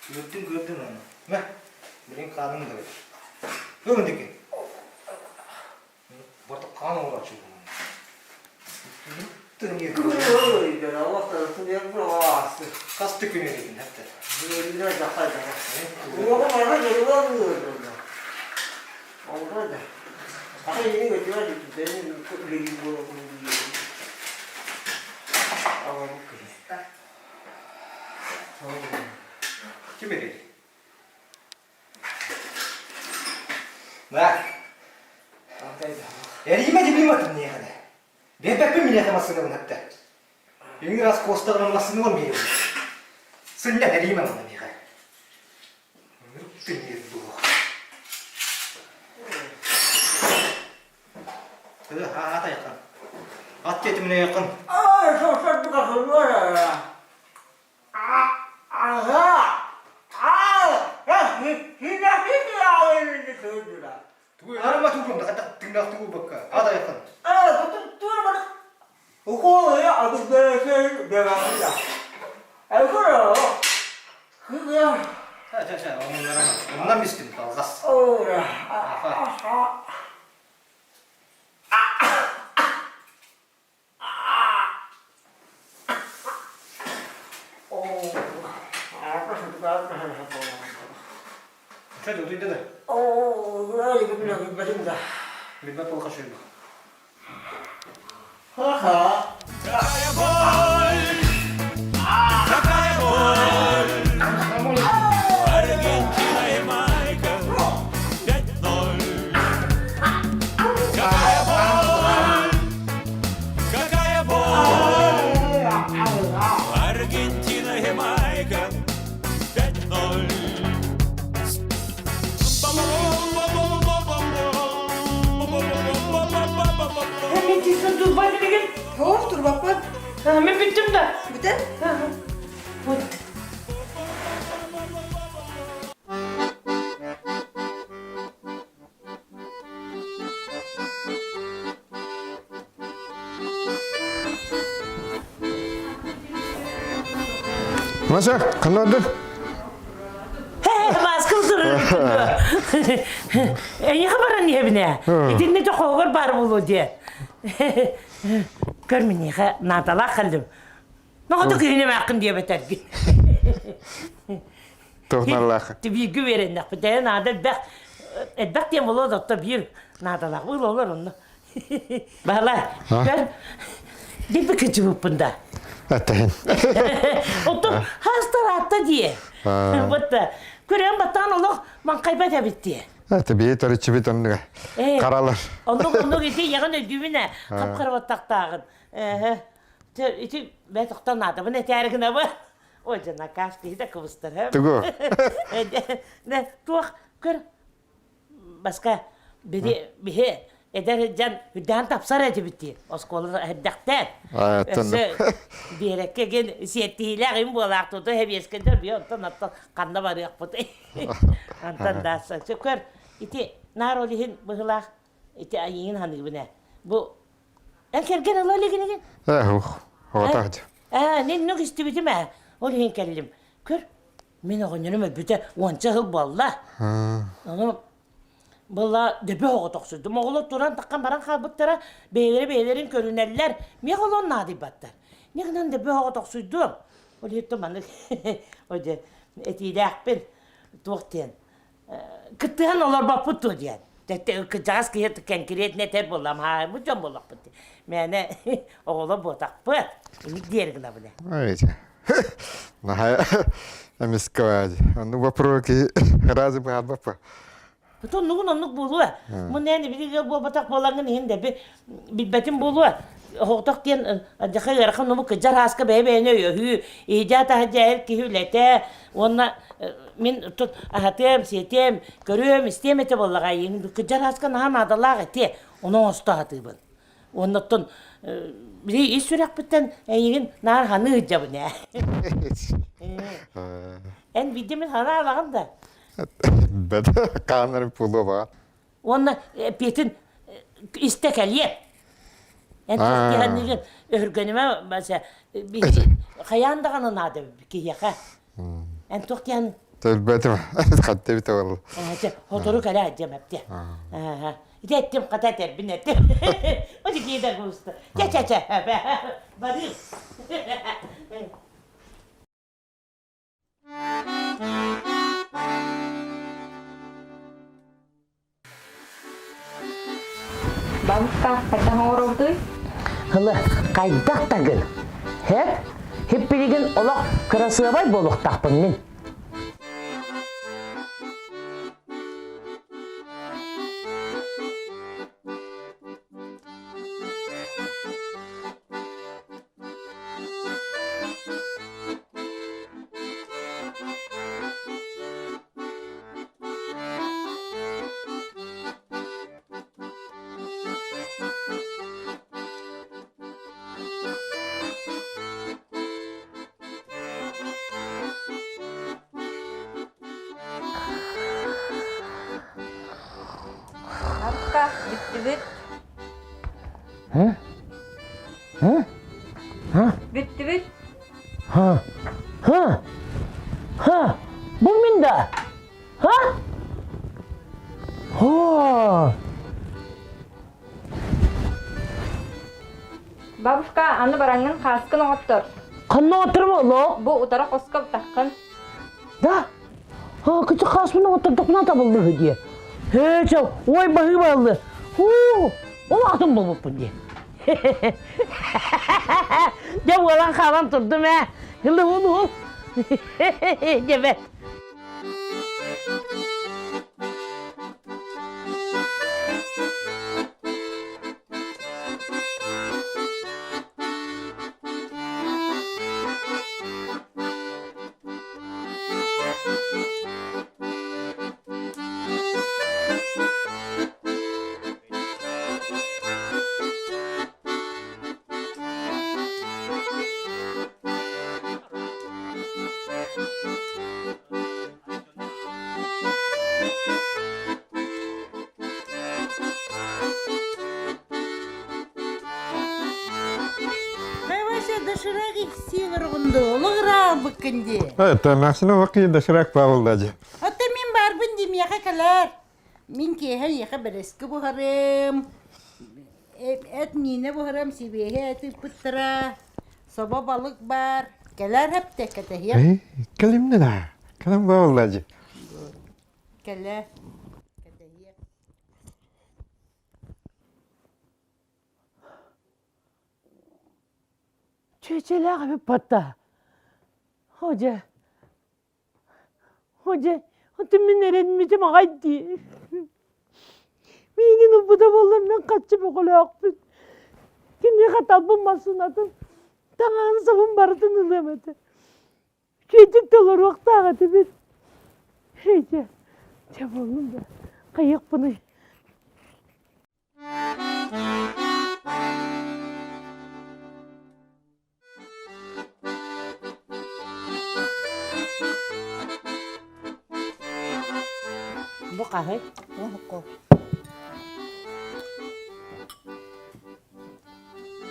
Көрдүн көрдүн аны. Мэ, билин хааның да бит. Көмүн дики. Барта хаан оҥорочу. Хас күн эбитин хәтта. Ким эрий? Бак. Эриймэ дебим атын неғыны. Бербәкпін минеті массыны хатта. Ең рас костағын массыны он беремін. Сынна эриймэ мына меға. Ат тетіміне якын. Арма тугум да тыңнақ тугу бакка. Ата якын. Оннан мистим талгас. Чё, ты да? Билбэт буолха шүйбү. Какая боль! Какая боль! Аргентина и Майка 5-0. Какая боль! Какая боль! Аргентина и Майка 5-0. Мен тиісін турбай деген. Тоқ турбаппын. Мен бүттім да. Бүтін? Вот. Маса, қанадыр? Маскым турар. Эйиэхэ баран иһэбинэ. Итиннэ дьохоогор баар буолуо диэ. Көр миниэхэ наадалаах кэллим. Ноҕото киһини мааккын диэбэтэргин. Туһналаах. Бииргэ үөрэннэхпит. Ээ наада элбэх элбэх диэн буолуо да биир наадалаах буолуолар онно. Баһылай, көр, диппи кычыбыппын да. Этэһин. Оттон хаастар дии. Вот көрөн баттаан олох маҥхайбат эбит дии. Это бии төрүччүбүт оннуга. Каралар. Оннук оннук ити яҕын өйдүүбүн ээ. Хап-хара баттахтааҕын. Ити бээ тохтон наадабын этээри гынабын. Ой, дьэ, накаас киһи да кыбыстар. Тугу? Туох көр Баска бири биһи эдэр дьон үрдээн тапсар этибит дии оскуола эрдэхтэн. Өссө биэрэккэ ген сиэттиһиилээх им буолаах туту хэбиэскэ би онтон оттон ханна барыахпыт. Антон дааса көр ити наар ол иһин быһылаах ити айыын ханыыбын ээ. Бу эн кэргэн ыла илигинигин? Ээ, ух, оҕотоох. Ээ, ниннук истибитим ээ. Ол иһин кэллим. Көр, Мин оҕонньорум өлбүтэ уонча сыл буолла. Ону была дөбө оҕо тохсуйдум. Оҕолор туран таххан баран хаалбыттара, бэйэлэрэ бэйэлэрин көрүнэллэр. Миэхэ олон наадыйбаттар. Не гынан дөбө оҕо тохсуйдум. Ол иһиттэн маннык одьэ этиилээхпин туох диэн. Кыттыһан олорбоппут дуо диэн. Кырдьаҕас киһи кэнкириэтинэ этэр буоллам, хаайбыт дьон буоллахпыт. Мээнэ оҕолор буотахпыт. Инник диэри гынабын. Наһаа эмискэ Оннук вопрос киһи разы баалбаппа. Оннугун оннук буолуо. Мун эн били ыал буолбатах буолаҥҥын иһин да билбэтим буолуо. Оһоҕотох диэн дьаха ыарахан омук кыдьар ааска бэйэ-бэйэни өйөһүү, иһдьээ таһырдьа эр киһи үлэтэ уонна мин тут аһатыам, сиэтиэм, көрүөм, истиэм этэ буоллаҕа кыдьар ааска наһаа наадалаах этиэ, ону оҥосто сатыыбын. Уонна оттон били ис сүрэхпиттэн эйигин наар ханыы сылдьабын ээ. Эн биирдэ мин ханаалаҕын да? Бэт хааннарын пулуо баҕа. Уонна эппиэтин истэ кэлиэ. Эн туох өһүргэнимэ хайаан даҕаны наада киһиэхэ. Эн туох диэн Төлбөтүм хатта бит ол. Хотору кэлэ дьэм эпте. Ити эттим хата этэрбин эттим. Oti киһи густа. Чэ чэ чэ. Барыы. Бабушка, хайдах оҥоробутуй? Ылы, хайдах да гын. Хэп, хиппилигин олох кырасыабай буолуохтаахпын мин. Арка, бүттүбүт. Ха? Ха? Бүттүбүт. Ха? Ха? Ха? Бу мин да? Ха? Хо! Бабушка, аны бараҥҥын хааскын оҥоттор. Ханна оҥотторум олох? Бу утара хоско бытаххын. Да? А, кычы хааспын оҥоттордохпуна табыллыһы дии. Ээ, чэ, ой баһыыбаллы. Хуу, ол атын буолбуппун дии. Дьэ буолан хаалан турдум ээ. Ылы ул ул. Дьэбэ. Доширак сиир оҕунду олоҕураабыккын дии. Это машина вакыйы доширак Павел дажы. Ата мин барбын дии миэхэ кэлэр. Мин киэһэ эйиэхэ бэрэски буһарым, эт миинэ буһарам, сибиэһи эт ыыппыттара, собо балык баар. Кэлэр эптэ кэтэһиэм. Кэлимнэ да. Кэлэн буолла дьи. Кэлэ. Кэтэһиэм. Чүөчэлээх эбит батта. Хожа. Хожа, отun мин эрэнмитим аҕай дии. Миигин ылбыта буолла мен хаччы бөҕөлөөхпүн. Киниэхэ талбын массыынатын, таҥаһын сабын барытын ылыам этэ. Үчүгэйдик толоруохтаах этибит. Дьэ, дьэ буоллум да, хайыахпыный? Бу хаһый?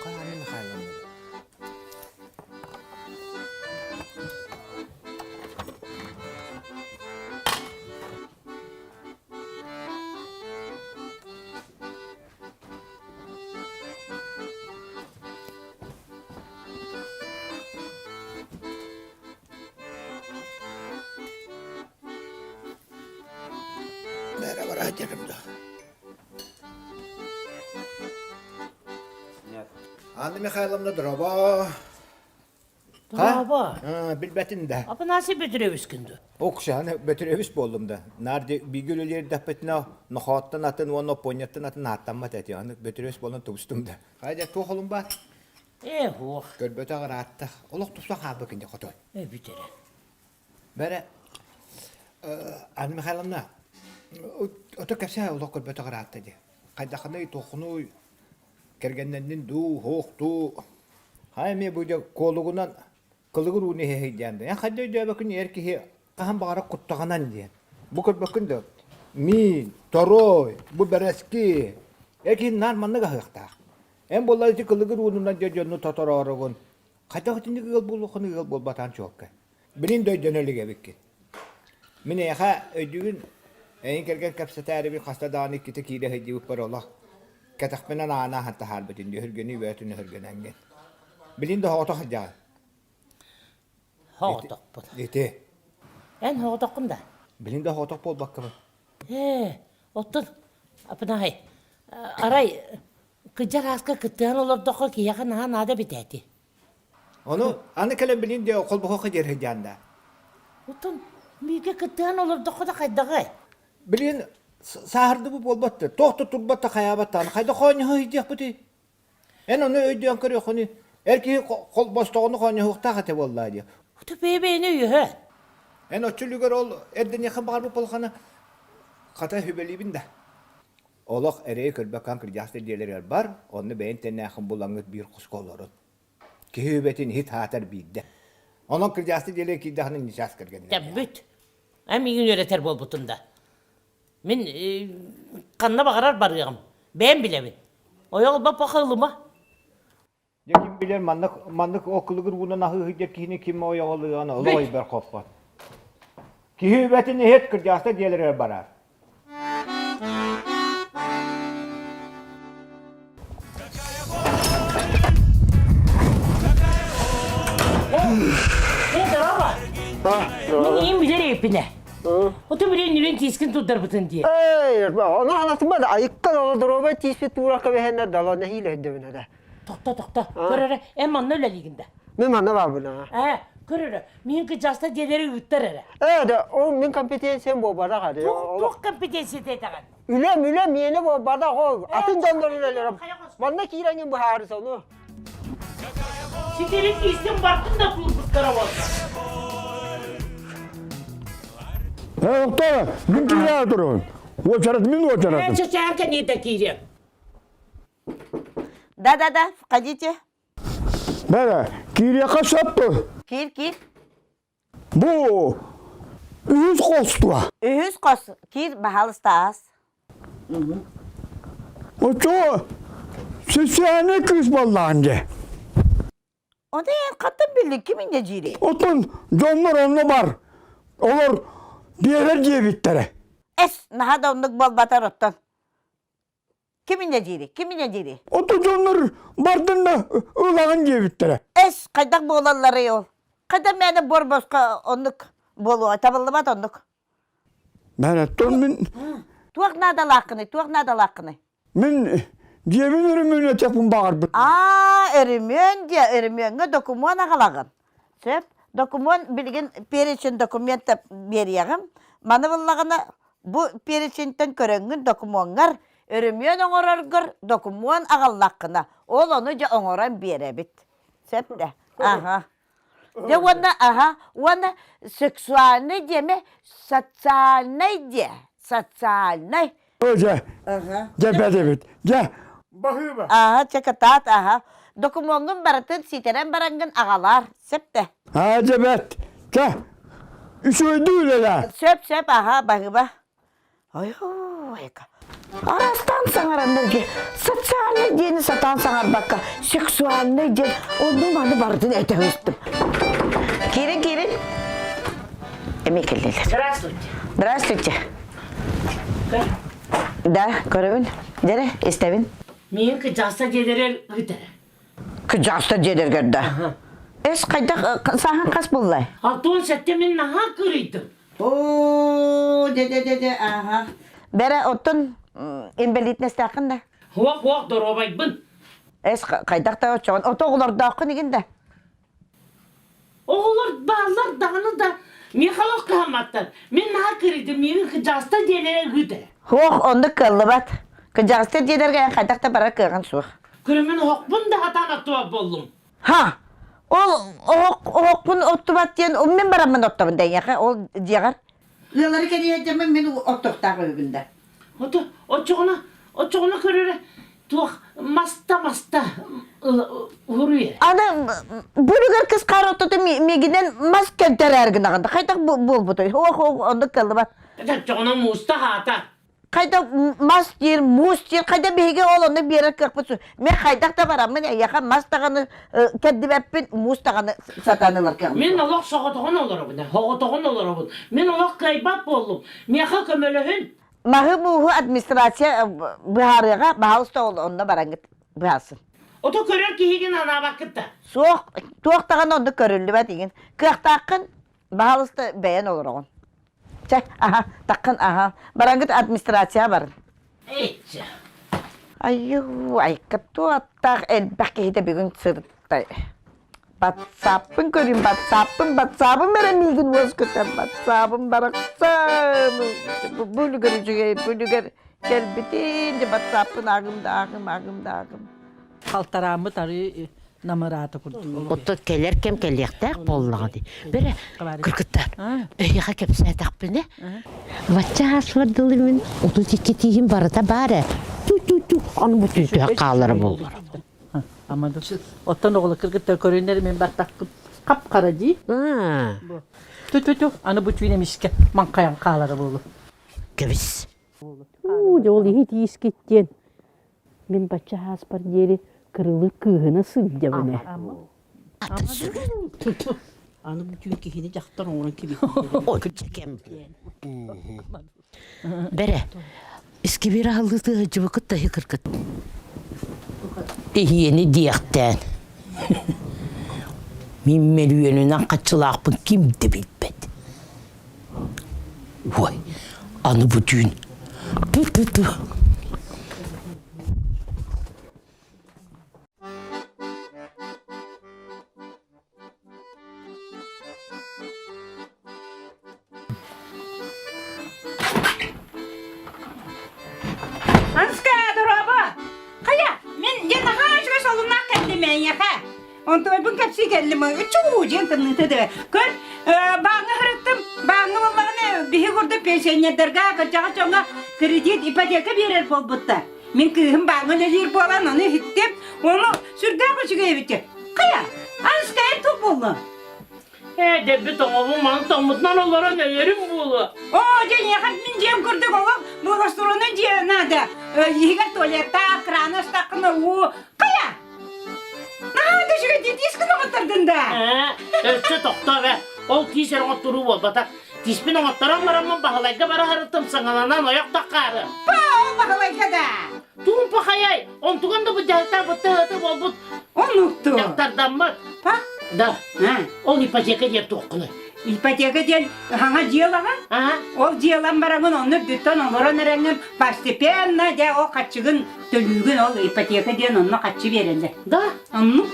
Хаһан Михайловна? Бара дерим да. Анна Михайловна, дорообо. Дорообо. Билбэтин да. Апанасий Петрович күндү. Оксана Петрович буоллум да. Наар бииргэ үлэлиэрдэхпитинэ нохооттон атын уонна оппуонньаттан атын ааттаммат эти. Аны Петрович буолан тубустум да. Хайда туох олум баар? Ээ, суох. Көрбөтөх ыраатта. Олох тупса хаалбыкын дьэ хотой. Ээ, бүтэрэ. Бэрэ, Анна Михайловна, ото кэпсээ олох көрбөтөх ыраатта дии. Хайдаххыный, туоххунуй, кэргэннэннин дуу, суох дуу. Хайа эмиэ бу дьэ куолугунан кылыгыр ууну иһэһийдээн да. Эн хайда өйдөөбөккүн эр киһи хаһан баҕарар куттаҕынан диэн. Бу көрбөккүн да миин, торуой, бу бэрэски. Эр киһи наар маннык аһыахтаах. Эн буоллар ити кылыгыр уунунан дьэ дьонну тотороорогун. Хайдах итинник ыал буолуоххун ыал буолбатаан чуолкай. Билин да өйдөнө илик эбиккин. Мин эйиэхэ өйдүүгүн, эйин кэргэн кэпсэтээрибин хаста даҕаны иккитэ киирэ сылдьыбыппар олох кэтэхпинэн аана аһан таһаарбытын дии, өһүргэнии бөҕөтүн өһүргэнэҥҥин. Билин да соҕотох сылдьаҕын. Соҕотохпун. Ити. Эн соҕотоххун да? Билин да соҕотох буолбаккабын. Ээ, оттон, Апынай, арай кыдьар ааска кыттыһан олордоххо киһиэхэ наһаа наада эбит Ону аны кэлэн билин диэ холбоһуохха диэр сылдьаан да. Оттон бииргэ кыттыһан олордоххо да хайдаҕай? Билин сааһырдыбы буолбат да, туох да турбат да хайаабат даҕаны хайда хоонньоһо сылдьыахпытый? Эн ону өйдөөн көрүөххүнүй, эр киһи холбостоҕуна хоонньоһуохтаах этэ буоллаа диэ. Ото бэйэ-бэйэни өйөһө. Эн оччо үлүгэр ол эрдэниэххэ баҕарбыт буолхана хата сүбэлиибин да. Олох эрэйи көрбөккө кырдьаҕас дьиэлэригэр бар, онно бэйэн тэннээххин булаҥҥыт биир хоско олорун. Киһи үбэтин иһит аатар биирдэ. Онон кырдьаҕас дьиэлэргэ киирдэххинэ ньычаас кэргэннэр. Тэббит. Эн миигин үөрэтэр буолбутун да. Мин ханна баҕарар барыаҕым. Бэйэм билэбин. Ойоҕ ылбаппаха ылыма. Дьэ ким билэр маннык маннык окулугур уунан аһыы сылдьар киһини ким ойоҕолуон олох өйбөр хоппот. Киһи үбэтин иһит кырдьаҕастар дьиэлэригэр барар. Э, здорово! Мин ийэм билэр эппинэ. Ото билэн нүрэн тиискин туддарбытын дии. Эй, ону анатыма да айыккан оло доруобай тииспит тууракка бэһэннэр дало нэһиилэ өйдөбүнэ да. Тохто, тохто. Көр эрэ, эн манна үлэлиигин да. Мин манна баарбын Ээ, көр эрэ, мин кыдьаста дьиэлэри ыыттар эрэ. Ээ, да, ол мин компетенциям буолбатах ады. Туох компетенцията этэҕин? Үлэм, үлэм миэнэ буолбатах ол. Атын дьоннор үлэлэрэ. Манна киирэҥин быһаарыс ону. Ситэри тиистин бардын да туурбуттара буолла. Э, доктор, мин киирээ турун. Уочарат мин уочаратым. Э, чечээн кэниитэ киириэм. Да-да-да, входите. Бэрэ, киириэххэ сөп дуо? Киир, киир. Бу үһүс хос дуо? Үһүс хос. Киир, баһаалыста аас. Оччоҕо сисээни кыыс буоллаҕын дьэ. Ону эн хантан биллиҥ ким инньэ диирий? Оттон дьоннор онно бар. Олор биэрэр диэбиттэрэ. Эс, наһаа да оннук буолбатар оттон. Ким инньэ диирий? Ким инньэ диирий? Ото дьоннор бардын да ылаҕын диэбиттэрэ. Эс, хайдах буолалларый ол? Хайдах мээнэ буор босхо оннук буолуо, табыллыбат оннук. Мэреттон мин... Туох наадалааххыный, туох наадалааххыный? Мин дьиэбин өрөмүөн этиэхпин баҕарбыт. Аа, өрөмүөн дьиэ, өрөмүөҥҥэ докумуон аҕалаҕын. Сөп. Докумуон билигин перечень документа биэриэҕим. Маны буллаҕына бу перечентэн көрөҥҥүн докумуоҥҥар өрөмүөн оҥороргор докумуон аҕаллаххына, ол ону дьэ оҥорон биэрэбит. Сөп да? Аха. Дьэ уонна аха уонна сексуальнай диэмэ социальнай диэ социальнай. О дьэ, дьэ бэдэбит, дьэ. Баһыыба. Аха, чэ кытаат, аха. Докумуоҥҥун барытын ситэрэн бараҥҥын аҕалаар, сөп да? Аа, дьэ бэт, чэ, үчүгэйдик үлэлээ. Сөп, сөп, аха, баһыыба. Ой-ой, Араастаан саҥараннарга социальнай диэни сатаан саҥарбакка сексуальнай диэн онну маны барытын этэ сыстым. Киирин, киирин. Эмиэ кэллилэр. Здравствуйте. Здравствуйте. Да, көрөбүн. Дьэрэ, истэбин. Миин кыдьаста дьиэлэрэр ыытара. Кыдьаста дьиэлэргэр да. Эс хайдах сааһын хас буллай? Алтон сэттэ мин наһаа кырыйдым. Оо, дьэ дьэ дьэ дьэ, аха. Бэрэ, оттон инбэлиитинэстээххин да? Хуох-хуох доруобайбын. Эс хайдах да оччоҕун ото оҕолордооххун игин да? Оҕолор бааллар даҕаны да Михалов кыһамматтар. Мин наһаа кырыйдым, миигин кыдьаҕастар дьиэлэрэ ыытар. Хуох, оннук кыаллыбат. Кыдьаҕастар дьиэлэргэ эн хайдах да барар кыаҕын суох. Көрөммүн оһохпун да хатаан оттубат буоллум. Ха! Ол оһох оһохпун оттубат диэн мин бараммын оттобун да эйиэхэ ол дьиэҕэр. Ыалары кэрийэрдэммин мин оттуохтаах үһүбүн да. Ото оччоҕуна оччоҕуна көрөрө туох маста маста уруйа. Аны бүлүгэр кыс хаар оттоту миигинэн мас кэлтэрээр гынаҕын да хайдах буолбутой? Ох ох оннук кыаллыбат. Оччоҕуна мууста хаата. Хайда мас диир, муус диир, хайда биһиги ол онно биэрэр кыахпыт суох. Мен хайдах да бараммын эйиэхэ мас даҕаны кэрдибэппин, муус даҕаны сатаан ылар кыаҕым Мин олох соҕотоҕун олоробун, соҕотоҕун олоробун. Мин олох кыайбат буоллум. Миэхэ көмөлөһүн. Маһы-мууһу администрация быһаарыаҕа, баһаалыста ол онно бараҥҥыт быһаарсын. Ото көрөр киһигин анаабаккыт да. Суох, туох даҕаны оннук көрүллүбэт игин. Кыахтааххын, баһаалыста бэйэн олороҕун. Чэ, аха, таххын аха. Бараҥгыт администрация барын. Эччэ. Айуу, айка туоттаах элбэх киһитэ бүгүн сырытта. Батсааппын көрүн, батсааппын, батсаабым эрэ миигин уоскутар, батсаабым барахсан. Бу үлүгэр үчүгэй, бу үлүгэр кэлбитин, дьэ батсааппын аагым да аагым, аагым да аагым. Халтарааммыт арыы намыраата курдук. Оттон кэлэр кэм кэлиэхтээх буоллаҕа дии. Бэрэ, кыргыттар, эһиэхэ кэпсээтэхпинэ, бачча ааспар дылы мин 32 тииһим барыта баар ээ. Ту-ту-ту, аны бу түүтүһэ хаалара буоллар. Амаду. Оттон оҕолор кыргыттар көрүнэр мин баттахпын хап-хара дии. Ту-ту-ту, аны бу түүн эмискэ маҥхайан хаалара буолуо. Кэбис. Уу, дьэ ол иһи тиискит диэн Мин бачча ааспар диэри кырылык кыыһына сылдьабын ээ. Аны бу түүн киһини дьахтар оҥорон кибит. Кэм. Бэрэ, искибир аһыллыты сылдьыбыкыт да кыргыт. Иһиэни диэхтээн. Мин мөлүйүөнүнэн хаччылаахпын ким да билбэт. Ой, аны бу түүн ту-ту-ту. Анска, дорообо! Хайа, мин дьэ наһаа үчүгэй солуннаах кэллим эйиэхэ. Онтуойбун кэпсии кэллим. Чуу диэн тымныыта да. Көр, бааҥҥа сырыттым. Бааҥҥа буоллаҕына биһи курдук пенсионердарга, кырдьаҕас дьоҥҥо кредит, ипотека биэрэр буолбуттар. Мин кыыһым бааҥҥа үлэлиир буолан, ону иһиттим. Ону сүрдээх үчүгэй эбит. Хайа, Анска эн туох буоллуҥ? Ээ, дэбби тоҥобун маны тоҥмутунан олорон өлөрүм буолуо. Оо, дьэ, эйиэхэ мин дьиэм курдук олох благоустроенный дьиэ наада. Иһигэр туалеттаах, краны астаххына уу. Хайа, Наһаа да үчүгэй тиис гына оҥоттордун да. Ээ, өссө тохтоо ээ. Ол тиис эрэ оҥотторуу буолбатах. Тииспин оҥотторон бараммын Баһылайга бара сырыттым саҥаланан ойох таххаары. Па, ол Баһылайга да. Туумпа хайай, онтуган да бу дьаһалтаа бытта ыата буолбут. Оннукту. Дьахтардаммыт. Па? Да. Ол ипотека диэн туоххунуй? Ипотека диэн хаҥа дьиэлаҕын. Ол дьиэлан бараҥын онно үрдүттэн олорон эрэҥҥин постепенно дьэ ол хаччыгын төлүүгүн ол ипотека диэн онно хаччы биэрэллэр. Да? Оннук.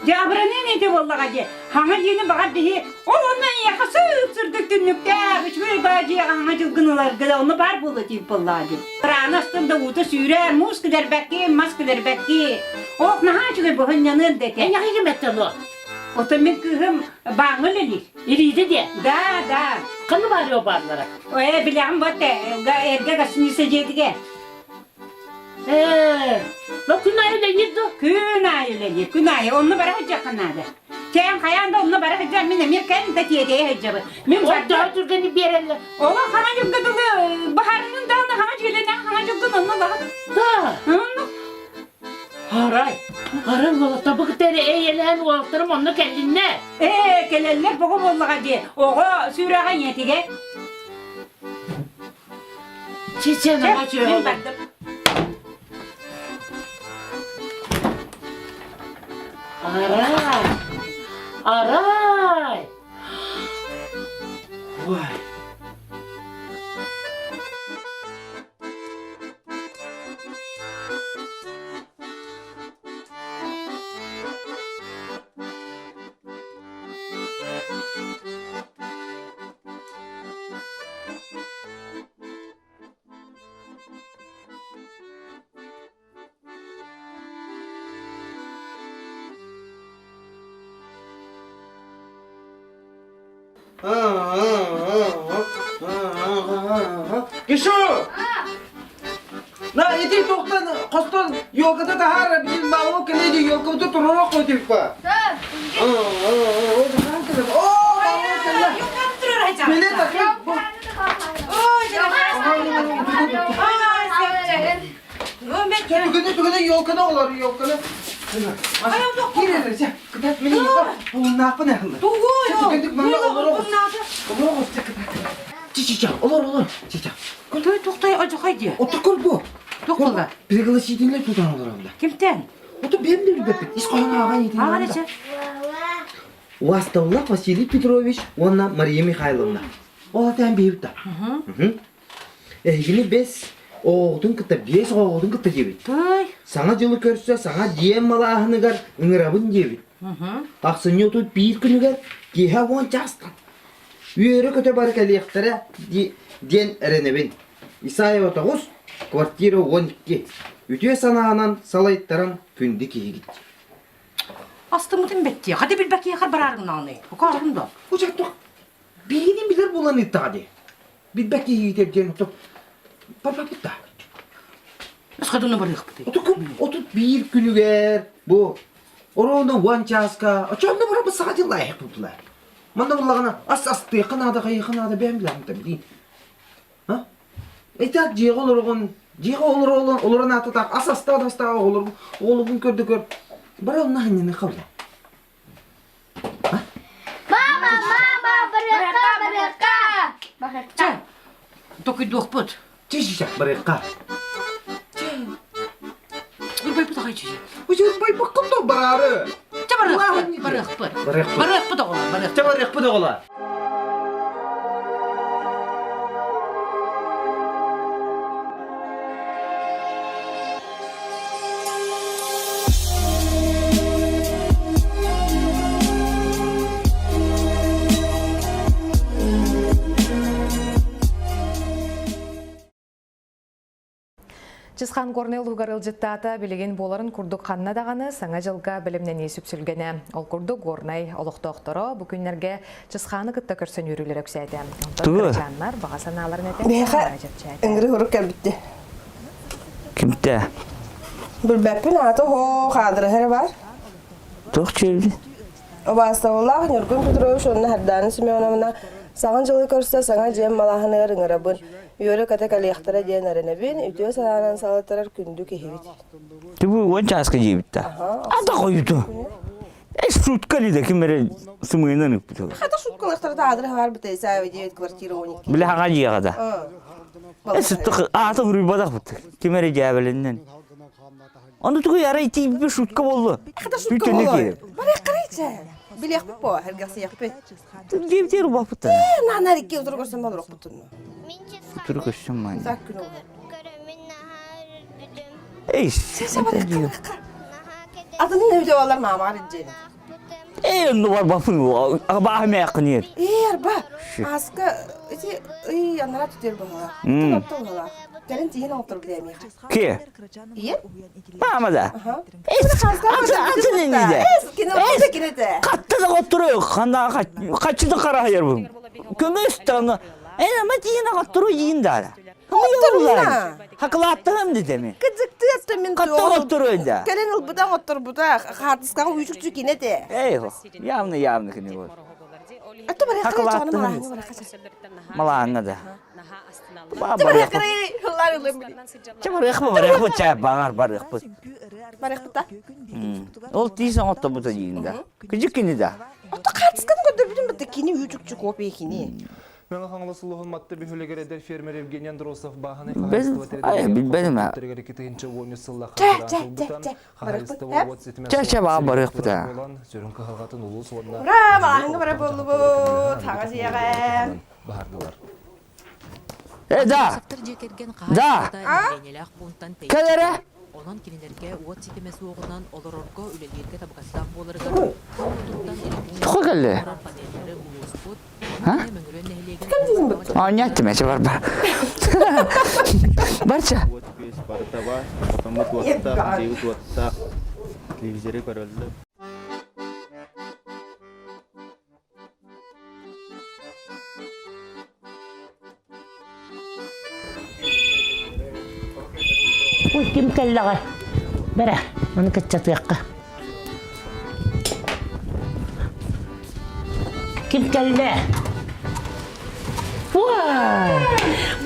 Дьэ абыраныы ити буоллаҕа дии. Хаҥа дьиэни баҕар биһи ол онно эйиэхэ сып-сырдык түннүктээх үчүгэй баа дьиэҕэ хаҥа дьылгын ыларга да онно баар буолуо тиийбит буоллаҕа дии. Рана астын да уута сүүрэр, муус килэрбэкки, мас килэрбэкки. Ох, наһаа үчүгэй быһынньаныан да этэ. Эйиэхэ ким эттэ ону? Оттон мин кыыһым бааҥҥа үлэлиир. Илиитэ диэ? Да, да. Ханна баар бааллара? Ээ, билэҕин бот эргэ гостиница дьиэтигэр. Ээ, но күн аайы үлэлиир дуо? Күн аайы үлэлиир, күн аайы. Онно бара сылдьыахха наада. Чээн хайаан да онно бара сылдьар, мин эмиэ кэм да тиэтэйэ сылдьабын. Мин Ол төһө түргэнник биэрэллэр? Олох хаҥа дьылга дылы баһарынын даҕаны хаҥа дьиэлэнэн хаҥа дьылгын онно ылаҕын. Да. Онно. Арай, арай уолаттар бу кытта эрэ эйэлээн уолаттарым онно кэллиннэ. Ээ, кэлэллэр боҕо буоллаҕа дии. Оҕо сүрэҕэ ийэтигэр. Чэ, чэ, Мин бардым. Арай, арай. Ой. Кишу! На, иди тохтан, хостон, елката таһаар, билин малу кэлэди елкабыты турура қойдыппа. Түгүнү түгүнү елканы олар, елканы. Кире, кытат мени Улнаапын ахылы. Тугу? Манна олор Олор Чичича, олор олор. Чича. Той тухтай ажахай дии. Отто көр бу. Тух була? Пригласительный тутан олоронда. Кимтен? Ото бем де билбеппит. Ис хоһоон ааҕан итин. Ааҕан эче. Уасталлах Василий Петрович уонна Мария Михайловна. Ол атаан биһибит Эһигини бэс оҕотун кытта биэс оҕотун кытта диэбит. Саҥа дьылы көрсө саҥа дьиэм малааһыныгар ыҥырабын диэбит. Ахсынньы 31 күнүгэр киэһэ уон чаастан үөрэ-көтө бары кэлиэхтэрэ диэн эрэнэбин. Исаева тоҕус, квартира 12. Үтүө санаанан салайтаран күндү киһигит. Астыммытын бэттиэ. Хата билбэкиэхэр бараарыҥнааны. Окоорун да. Учаттох биһигини билэр буолан ыыттаҕа дии. Билбэт киһигитэр диэн ото барбаппыт да. Өскөтүнэ барыахпытый. 31 күнүгэр бу Ороона уон чааска, очонно барабыт саха дьыллаайах тутулар. Манна буллаҕына ас астыахха наада, хайыахха наада бэйэм билэҕин билиин. А? Итак дьиэҕэ олороҕун, дьиэҕэ олорон олорон аататаах ас астаах астаах оҕолорбун оҕолорбун көрдө көр. Бара онно ханньаны хабла. Мама, мама, барыахха, барыахха. Барыахха. Токуйдуохпут. Чэ, барыахха. Ырбайбыт аҕай чэ. Ырбайбыккын да бараары. Чэ барыахпыт, барыахпыт. Барыахпыт. Барыахпыт оҕолор, барыахпыт. Чэ барыахпыт оҕолор. Чысхан Горнай улууһугар ыалдьыттаата билигин буоларын курдук ханна даҕаны Саҥа дьылга бэлэмнэнии сүпсүлгэнэ. Ол курдук Горнай олохтоохторо бу күннэргэ Чысхааны кытта көрсөн үөрүүлэрэ үксээтэ. Онтон кырачааннар баҕа санааларын этэн Биһиэхэ чэпчээтэ. ыҥырыы хорук кэлбитти. Кимтэ? Билбэппин аата хоо хаадырыһа эрэ баар. Туох чүөбү? Убаастабыллаах Ньургун Петрович уонна Сардаана Семеновна Саҥа дьылы көрсө саҥа дьиэм малааһыныгар ыҥырабын. Үөрэ-көтө кэлиэхтэрэ диэн эрэнэбин, үтүө санаанан салайтарар күндү киһибит. Түбү уон чааска дьиэбит да. Ата хойуту. Э шутка ли да ким эрэ сымыйынан ыппыт. Хата шуткалахтара таадыры хаар бытай саабы диэбит квартира 12. Биле хаҥа дьиэҕэ да. Э сыттык ааты хуруйбатах бут. Ким эрэ дьээбэлиннэн. Ону тугу арай тиийбит шутка боллу. Хата шутка боллу. Барыах карайча. Билиэхпит бо, эргэхсийэхпит. Диэбитигэр убаппыттар. Ээ, наанар икки утары көрсөн болоруохпутун. Утары көрсөн маан. Так күн олор. Эй, Атынын өйдө балар маамаар иджени. Ээ, онно барбаппын. Абааһы мээххиниэр. Ээ, арба. Аска ити ый анара түтер баһала. Тотто баһала. Кэлин тиһин оҥотор билэмиэх. Ки? Ийэ? Маама да. Атын инниде. Хатта да оттуру хана хаччыта карахайар бу. Көмөс таны. Эн ама тиин оттуру иин дара. Хакылааттаһым дедеми. Кыдзыктыатта мин Хатта оттуру да. Кэлин ылбытаң отторбута хаартыскаҕа үүчүкчү кинете. Эй, явно явно кини бол. Атта Хакылааттаһым. Малааҥҥа да. Чэ барыахпыт, барыахпыт, чэ баҕар барыахпыт. Барыахпыт да? Ол тиис оҥоттобута диин да. Кыдьык кини да. Ото хаартысканы көрдөрбүтүм бытта кини үүчүкчү копия кини. Мэҥэ Хаҥалас улууһун Матта бөһүөлэгэр эдэр фермер Евгений Андросов бааһынай Без хаһаайыстыба билбэтим аа. 2010 сыллаах Чэ, чэ, чэ, чэ. хаһаайыстыба уот ситимэ Чэ, чэ, баҕар барыахпыт аа. буолан сүрүн кыһалҕатын улуус уонна Ура, малааһыҥҥа бара буоллубут. Хаҥа дьиэҕэ. баһардылар. Э, да. Да. Кэл эрэ. Онон кинилэргэ уот ситимэ суоҕунан олорорго үлэлииргэ табыгастаах буоларыгар Тоҕо кэллэ? А? Оонньоот мече бар бар. Барча. Барытаба, хотоммут уоттаах, дьиэбит уоттаах, телевизоры көрөллөр. Ой, ким кэллэҕэ? Бэрэ, маны кыччатыахха. Ким кэллэ?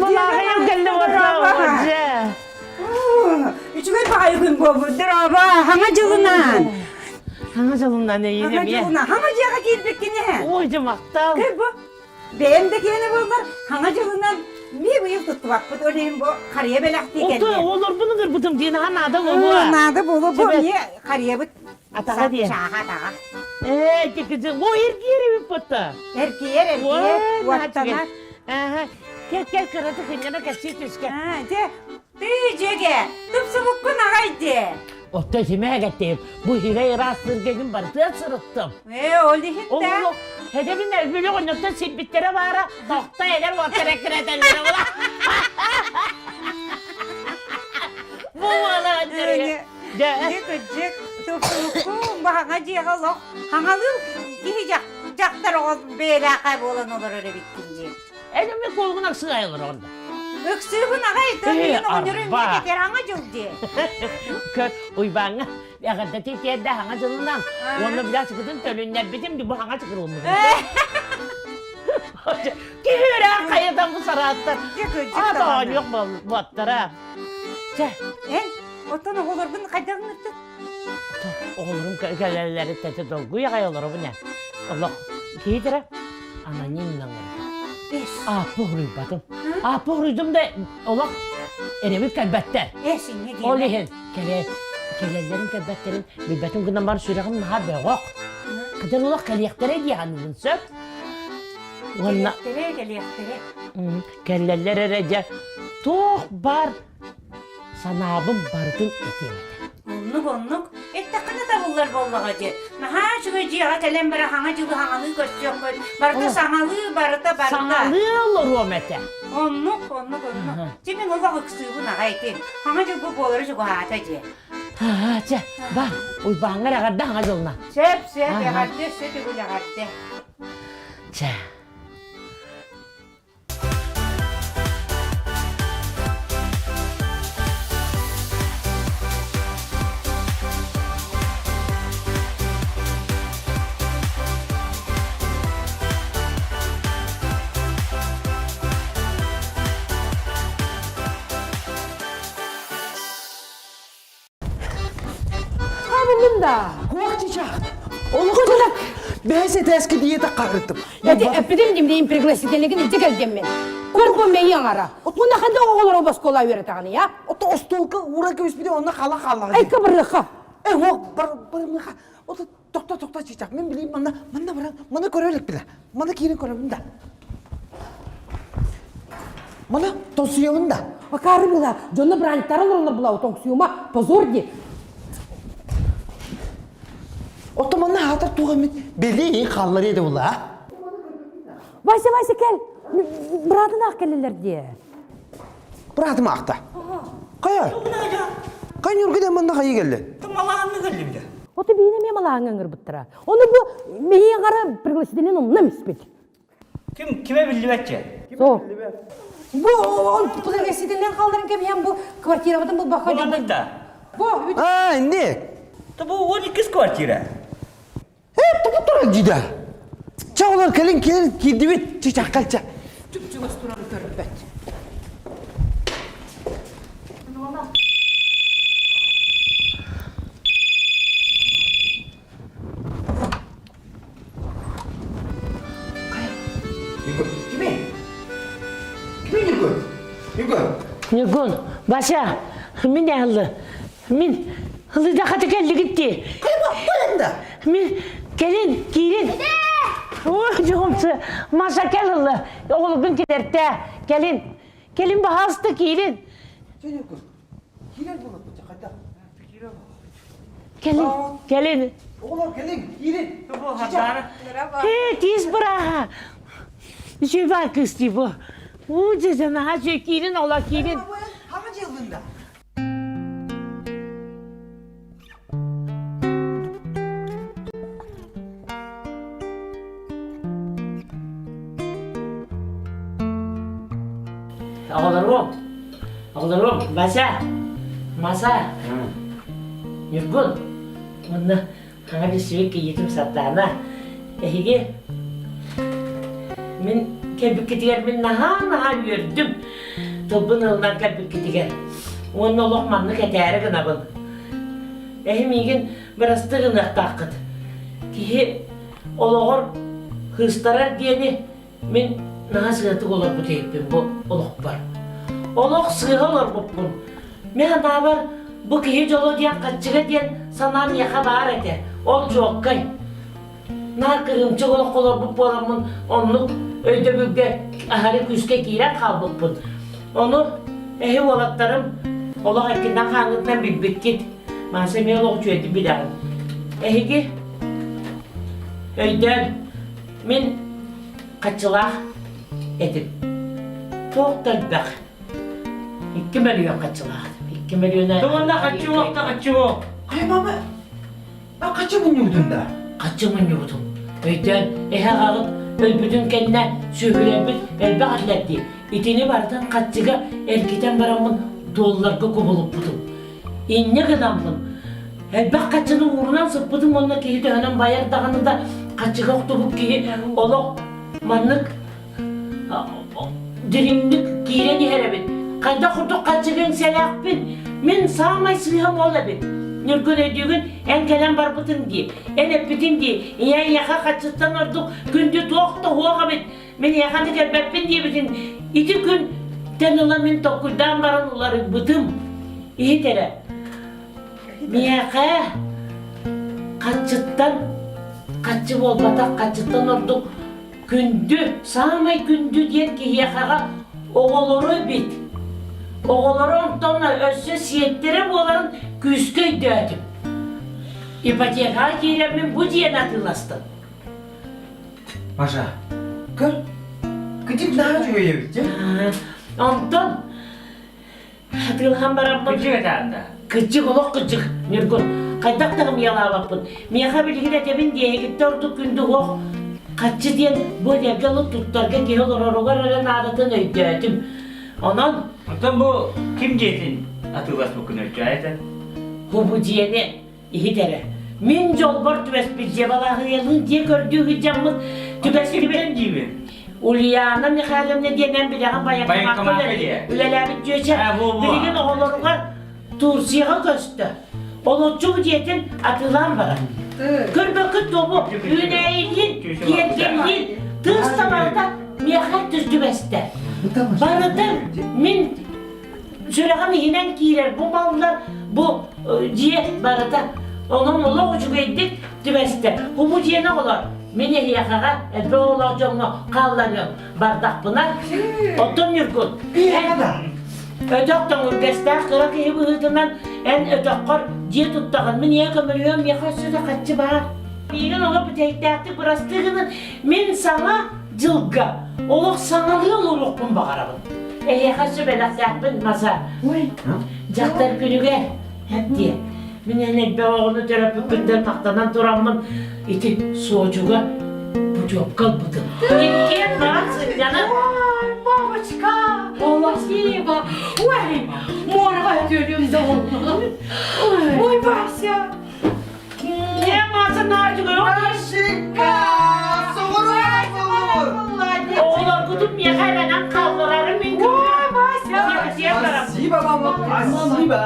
Малааҕайым кэллэ уотта Үчүгэй баҕайы күн буолбут, дорообо, хаҥа дьылынан. Хаҥа дьылынан эйиин Хаҥа эмиэ. дьылынан, хаҥа дьиэҕэ киирбиккин ээ. Ой, дьэ махтал. Көр бу, бэйэм да киэнэ буоллар, хаҥа дьылынан ми быйыл туттубаппыт, ол иһин бу харыйа бэлэхтии Ото кэллэ. олорбун ыҥырбытым диэн аха наада буолуо. Наада буолуо, бу эмиэ харыйабыт Атаҕа диэн. Чааһа атаҕа. Ээ, тикизи, о, эргиэр эбит бутта. Эргийэр, эргийэр, уоттанар. Аха, кел, кел, кыраты кынньана кэпсии түскэ. Дьэ, тыы дьүөгэ, тупсубуккун аҕай дии. Отто симээгэтим, бу хирей ыраас сыргэгин барытыан сырыттым. Ээ, ол иһин да. Ол Эдэбин элбили оҕонньоттон сирбиттэрэ баара, тохто эдэр уоттара кирэтэллэрэ була. Бу буола Дьэ, кырдьык, тупсубуккун, баһаҥа дьиэҕэ олох хаҥалыы киһи дьахтар оҕо бэйэлээхэ буолан олорор эбиккин дии. Эн эмиэ куолугун ыксыгай олороҕун да. Ыксыыбын аҕай, тыын оҕонньору эмиэ кэтэр хаҥа дьыл дии. Көр, Уйбааҥҥа эҕэрдэтии тиэрдэ хаҥа дьылынан уонна бля сыкытын төлүннэрбитим бу хаҥа чыкырылмытым. Киһи үрээх хайатан бу сарааттар. Аата оонньуох буоттара. Чэ, эн Оттон оҕолоргун хайдах ыҥырдыҥ? Оҕолорум кэлэллэри тэтэ долгуй аҕай олоробун ээ. Олох киһитэрэ анонимно ыҥырда. Ааппы уруйбатым. Ааппы уруйдум да олох эрэбил кэлбэттэр. Ол иһин кэлэ кэлэллэрин кэлбэттэрин билбэтим гынан баран сүрэҕим наһаа бөҕөх. Кыдыр олох кэлиэхтэрэ дии саныыбын сөп. Уонна Кэлиэхтэрэ, кэлиэхтэрэ. Кэллэллэр эрэ дьэ туох баар Санаабын барытын этиэм этэ. Оннук, оннук. Эттэххинэ табыллар буоллаҕа дии. Наһаа үчүгэй дьиэҕэ кэлэн баран хаҥа дьылы хаҥалыы көрсүөххүт. Барыта саҥалыы, барыта, барыта. Саҥалыы олоруом этэ. Оннук, оннук, оннук. Дьэ мин олох ыксыыбын аҕай ити. Хаҥа дьыл бу буолара чугаһаата дии. Аа, чэ, бар, Уйбааҥҥар эҕэрдэ хаҥа дьылына. Сөп, сөп, эҕэрдэ, өссө төгүл эҕэрдэ. Чэ. Хабыллым да. Хуах чичах. Олохтолак. Бэс этээски диета карытым. Эти эппитим димдейин пригласительныгын илдьэ кэлгэммин. Көрбө мэйи аҥара. Уна ханда оҕолоро боскола үөрэтаҕын я? Ото остуолка уура кэбиспити онно хала халлаҕа. Ай кыбырыха. Э уох бар барымыха. Ото тохто тохто чичах. Мен билим манна манна баран маны көрө иликпин. Маны киирин көрөбүн да. Мана тоҥсуйабын да. Акаары была, дьонно браньтара олороллор була тоҥсуйума, позор ди. Ото манна хаатар туох эмит бэлиэ хааллар еді була. Вася, Вася кел. Братын ах келелер дии. Братым ахта. Кая? Кай Нюргүден манна хайы келди? Малаанны келди биле. Ото биһине ме малааҥҥа ыҥырбыттара. Ону бу миһиин хара пригласительный умнам испит. Ким киме биллибэтче? Со. Бу ол пригласительный халларын кэбиһэн бу квартирабытын булбакка Буландык да. Бу А, инник. Та бу 12 квартира. Э, тупу турар дьида. Ча олар кэлин кэлин киирдибит чычахкалча. Чуп-чугас турары көрбөт. Ньургун, Вася, мин аһыллы. Мин ылыдахаты кэллигит дии. Мин кэлин, киирин. Ой, дьоҕумсы, Маша кэл ылла. Оҕолоргун килэртээ. Кэлин. Кэлин баһаалыста киирин. Киирэр буолаппыт хайдах? Кэлин, кэлин. Оҕолор кэлин, киирин. Ээ, тиис бырааһа. Үчүгэй кыыс дии бу. Уу, дьэ, наһаа үчүгэй киирин, оҕолор киирин. Хаҥа дьыаллын да. Оҕолорум, оҕолорум, Вася. Маса, Ньургун, уонна хаҥа билсибит кийиитим Сардаана, эһиги мин кэлбиккитигэр мин наһаа-наһаа үөрдүм. Тылбын ылынан кэлбиккитигэр. Уонна олох маннык этээри гынабын. Эһи миигин бырастыы гыныахтааххыт. Киһи олоҕор кыыстарар диэни Мин наһаа сыатык олорбут эбиппин бу олохпор. Олох сыыһа олорбуппун. Мин санаабар бу киһи дьоло диэн хаччыга диэн санаа миэхэ баар этэ. Ол дьуоккай. Наар кырыымчык олоххо олорбут буоламмын оннук өйдөбүлгэ аһары күүскэ киирэн хаалбыппын. Ону эһи уолаттарым олох эккинэн хааҥҥытынан билбиккит. Мааса эмиэ олох үчүгэйдик билэҕин. Эһиги өйдөөн Мин хаччылаах этим. Туох да элбэх. 2 мөлүйүөн хаччылаах. 2 мөлүйүөнэ... Тугунна хаччы уохта хаччы уох. Хай мама, а хаччы мунньубутун да? Хаччы мунньубутум. Өйдөөн, эһэ аҕаҕыт өлбүтүн кэннэ сүөһүлэрбит элбэх этилэр дии. Итини барытын хаччыга эргитэн бараммын долларга кубулуппутум. Инньэ гынаммын, элбэх хаччыны уурунан сыппытым уонна киһи төһөнөн байар даҕаны да хаччыга охтубут киһи олох маннык дириҥник киирэн иһэр эбит. Хайдах курдук хаччыга иҥсэлээхпин, мин саамай сыыһам ол эбит. Ньургун өйдүүгүн, эн кэлэн барбытыҥ дии, эн эппитиҥ дии, ийэ эйиэхэ хаччыттан ордук күндү туох да суох эбит. Мин эйиэхэ да кэлбэппин диэбитин ити күн тэн ыла мин толкуйдаан баран уларыйбытым. Иһит эрэ. Миэхэ хаччыттан хаччы буолбатах, хаччыттан ордук күндү, саамай күндү диэн киһиэхэҕэ оҕолору эбит. Оҕолоро онтон өссө сиэттэрэ буоларын күүскэ өйдөөтүм. Ипотекаҕа киирэммин бу дьиэни атыыластым. Маша, көр, кытык наһаа үчүгэй эбит дьэ. Онтон атыылаһан бараммын. Кыдьык этаанда. Кыдьык олох кыдьык, Ньургун. Хайдах да миялаабаппын. Миэхэ билигин этэбин диэһигиттэ ордук күндү уох хаччы диэн бу эдэргэ ылып туттарга киһи олороругар эрэ наадатын өйдөөтүм. Онон Оттон бу ким дьиэтин атыыласпыккын өйдөө этэ? Бу бу дьиэни Иһит эрэ, мин дьолбор түбэспит дьиэ дьиэ көрдүү сылдьаммын түбэстибит диибин. Ульяна Михайловна диэн эн билэҕин байаккамаакка үлэлээбит дьүөчэ билигин оҕолоругар Турцияҕа көстө. Олоччу дьиэтин атыылаан барар. Көрбөккүт дуо үүнээйилиин, киэргэллиин, тыас да барыта миэхэ түбэстэ. Барыта мин сүрэҕим иһинэн киирэр бу маллар, бу дьиэ барыта. Онон олох үчүгэйдик түбэстэ. Бу бу дьиэни оҕолор, мин эһиэхэҕэ элбэх оҕолоох дьоҥҥо хаалларыам бардахпына, оттон Ньургун, өтөх тоҥургэстээх кыра киһи быһыытынан эн өтөххөр дьиэ туттаҕын, мин ийэ көмөлөһүөм, миэхэ өссө да хаччы баар. Миигин олох бүтэһиктээхтик бырастыы гынын, мин саҥа дьылга олох саҥалыы олоруохпун баҕарабын. Эһиэхэ сүбэлэхтээхпин Маса. Дьахтар күнүгэр диэ. Мин эн элбэх оҕону төрөппүккүттэн махтанан тураммын ити суочуга путевка ылбытым. Иккиэн баран сынньанан. Ой, мамочка, спасибо. Ой, муораҕа өтүөлүм да Ой, Вася, Машенька, Оҕолоргутун миэхэ эрэнэн хаалларары мин Спасибо, мама, спасибо.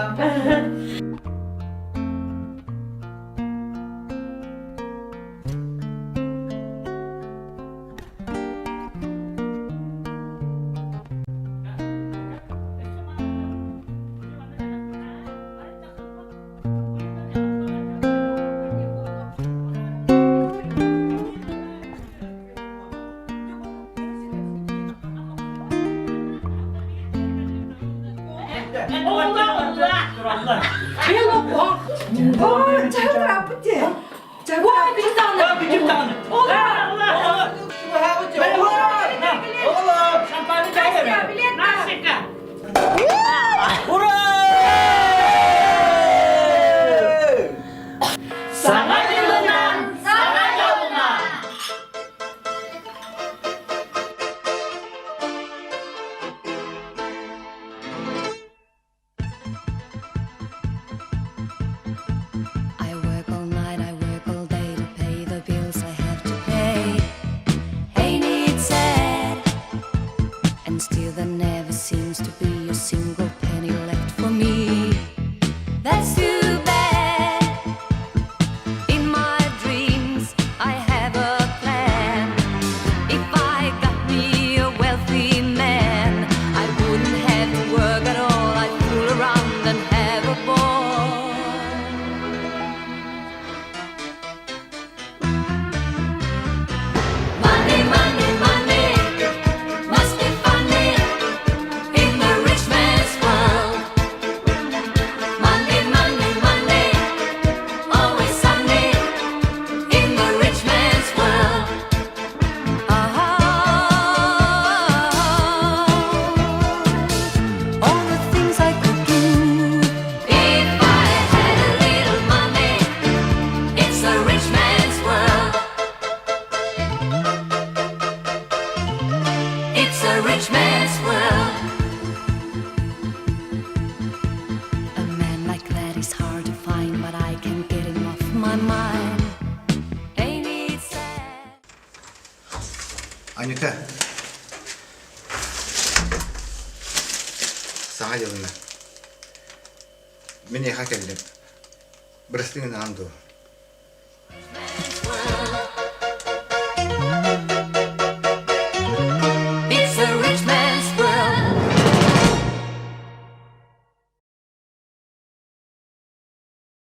Саҥа дьылынан, саҥа дьолунан! there never seems to be a single penny left for me. That's too bad. In my dreams, I have a plan. If I got me a wealthy man, I wouldn't have to work at all. I'd fool around and have a ball. Money, money, money must be funny in the rich man's world. Money, money, money, always sunny in the rich man's world. Ah, all the things I could do if I had a little money. It's a rich man's world. It's a rich man's world. A man like that is hard to find, but I can't get him off my mind. Ain't it sad? Анюта, Саҥа дьылына. Мин эйиэхэ кэллим. Бырастыы гынаҕын дуо?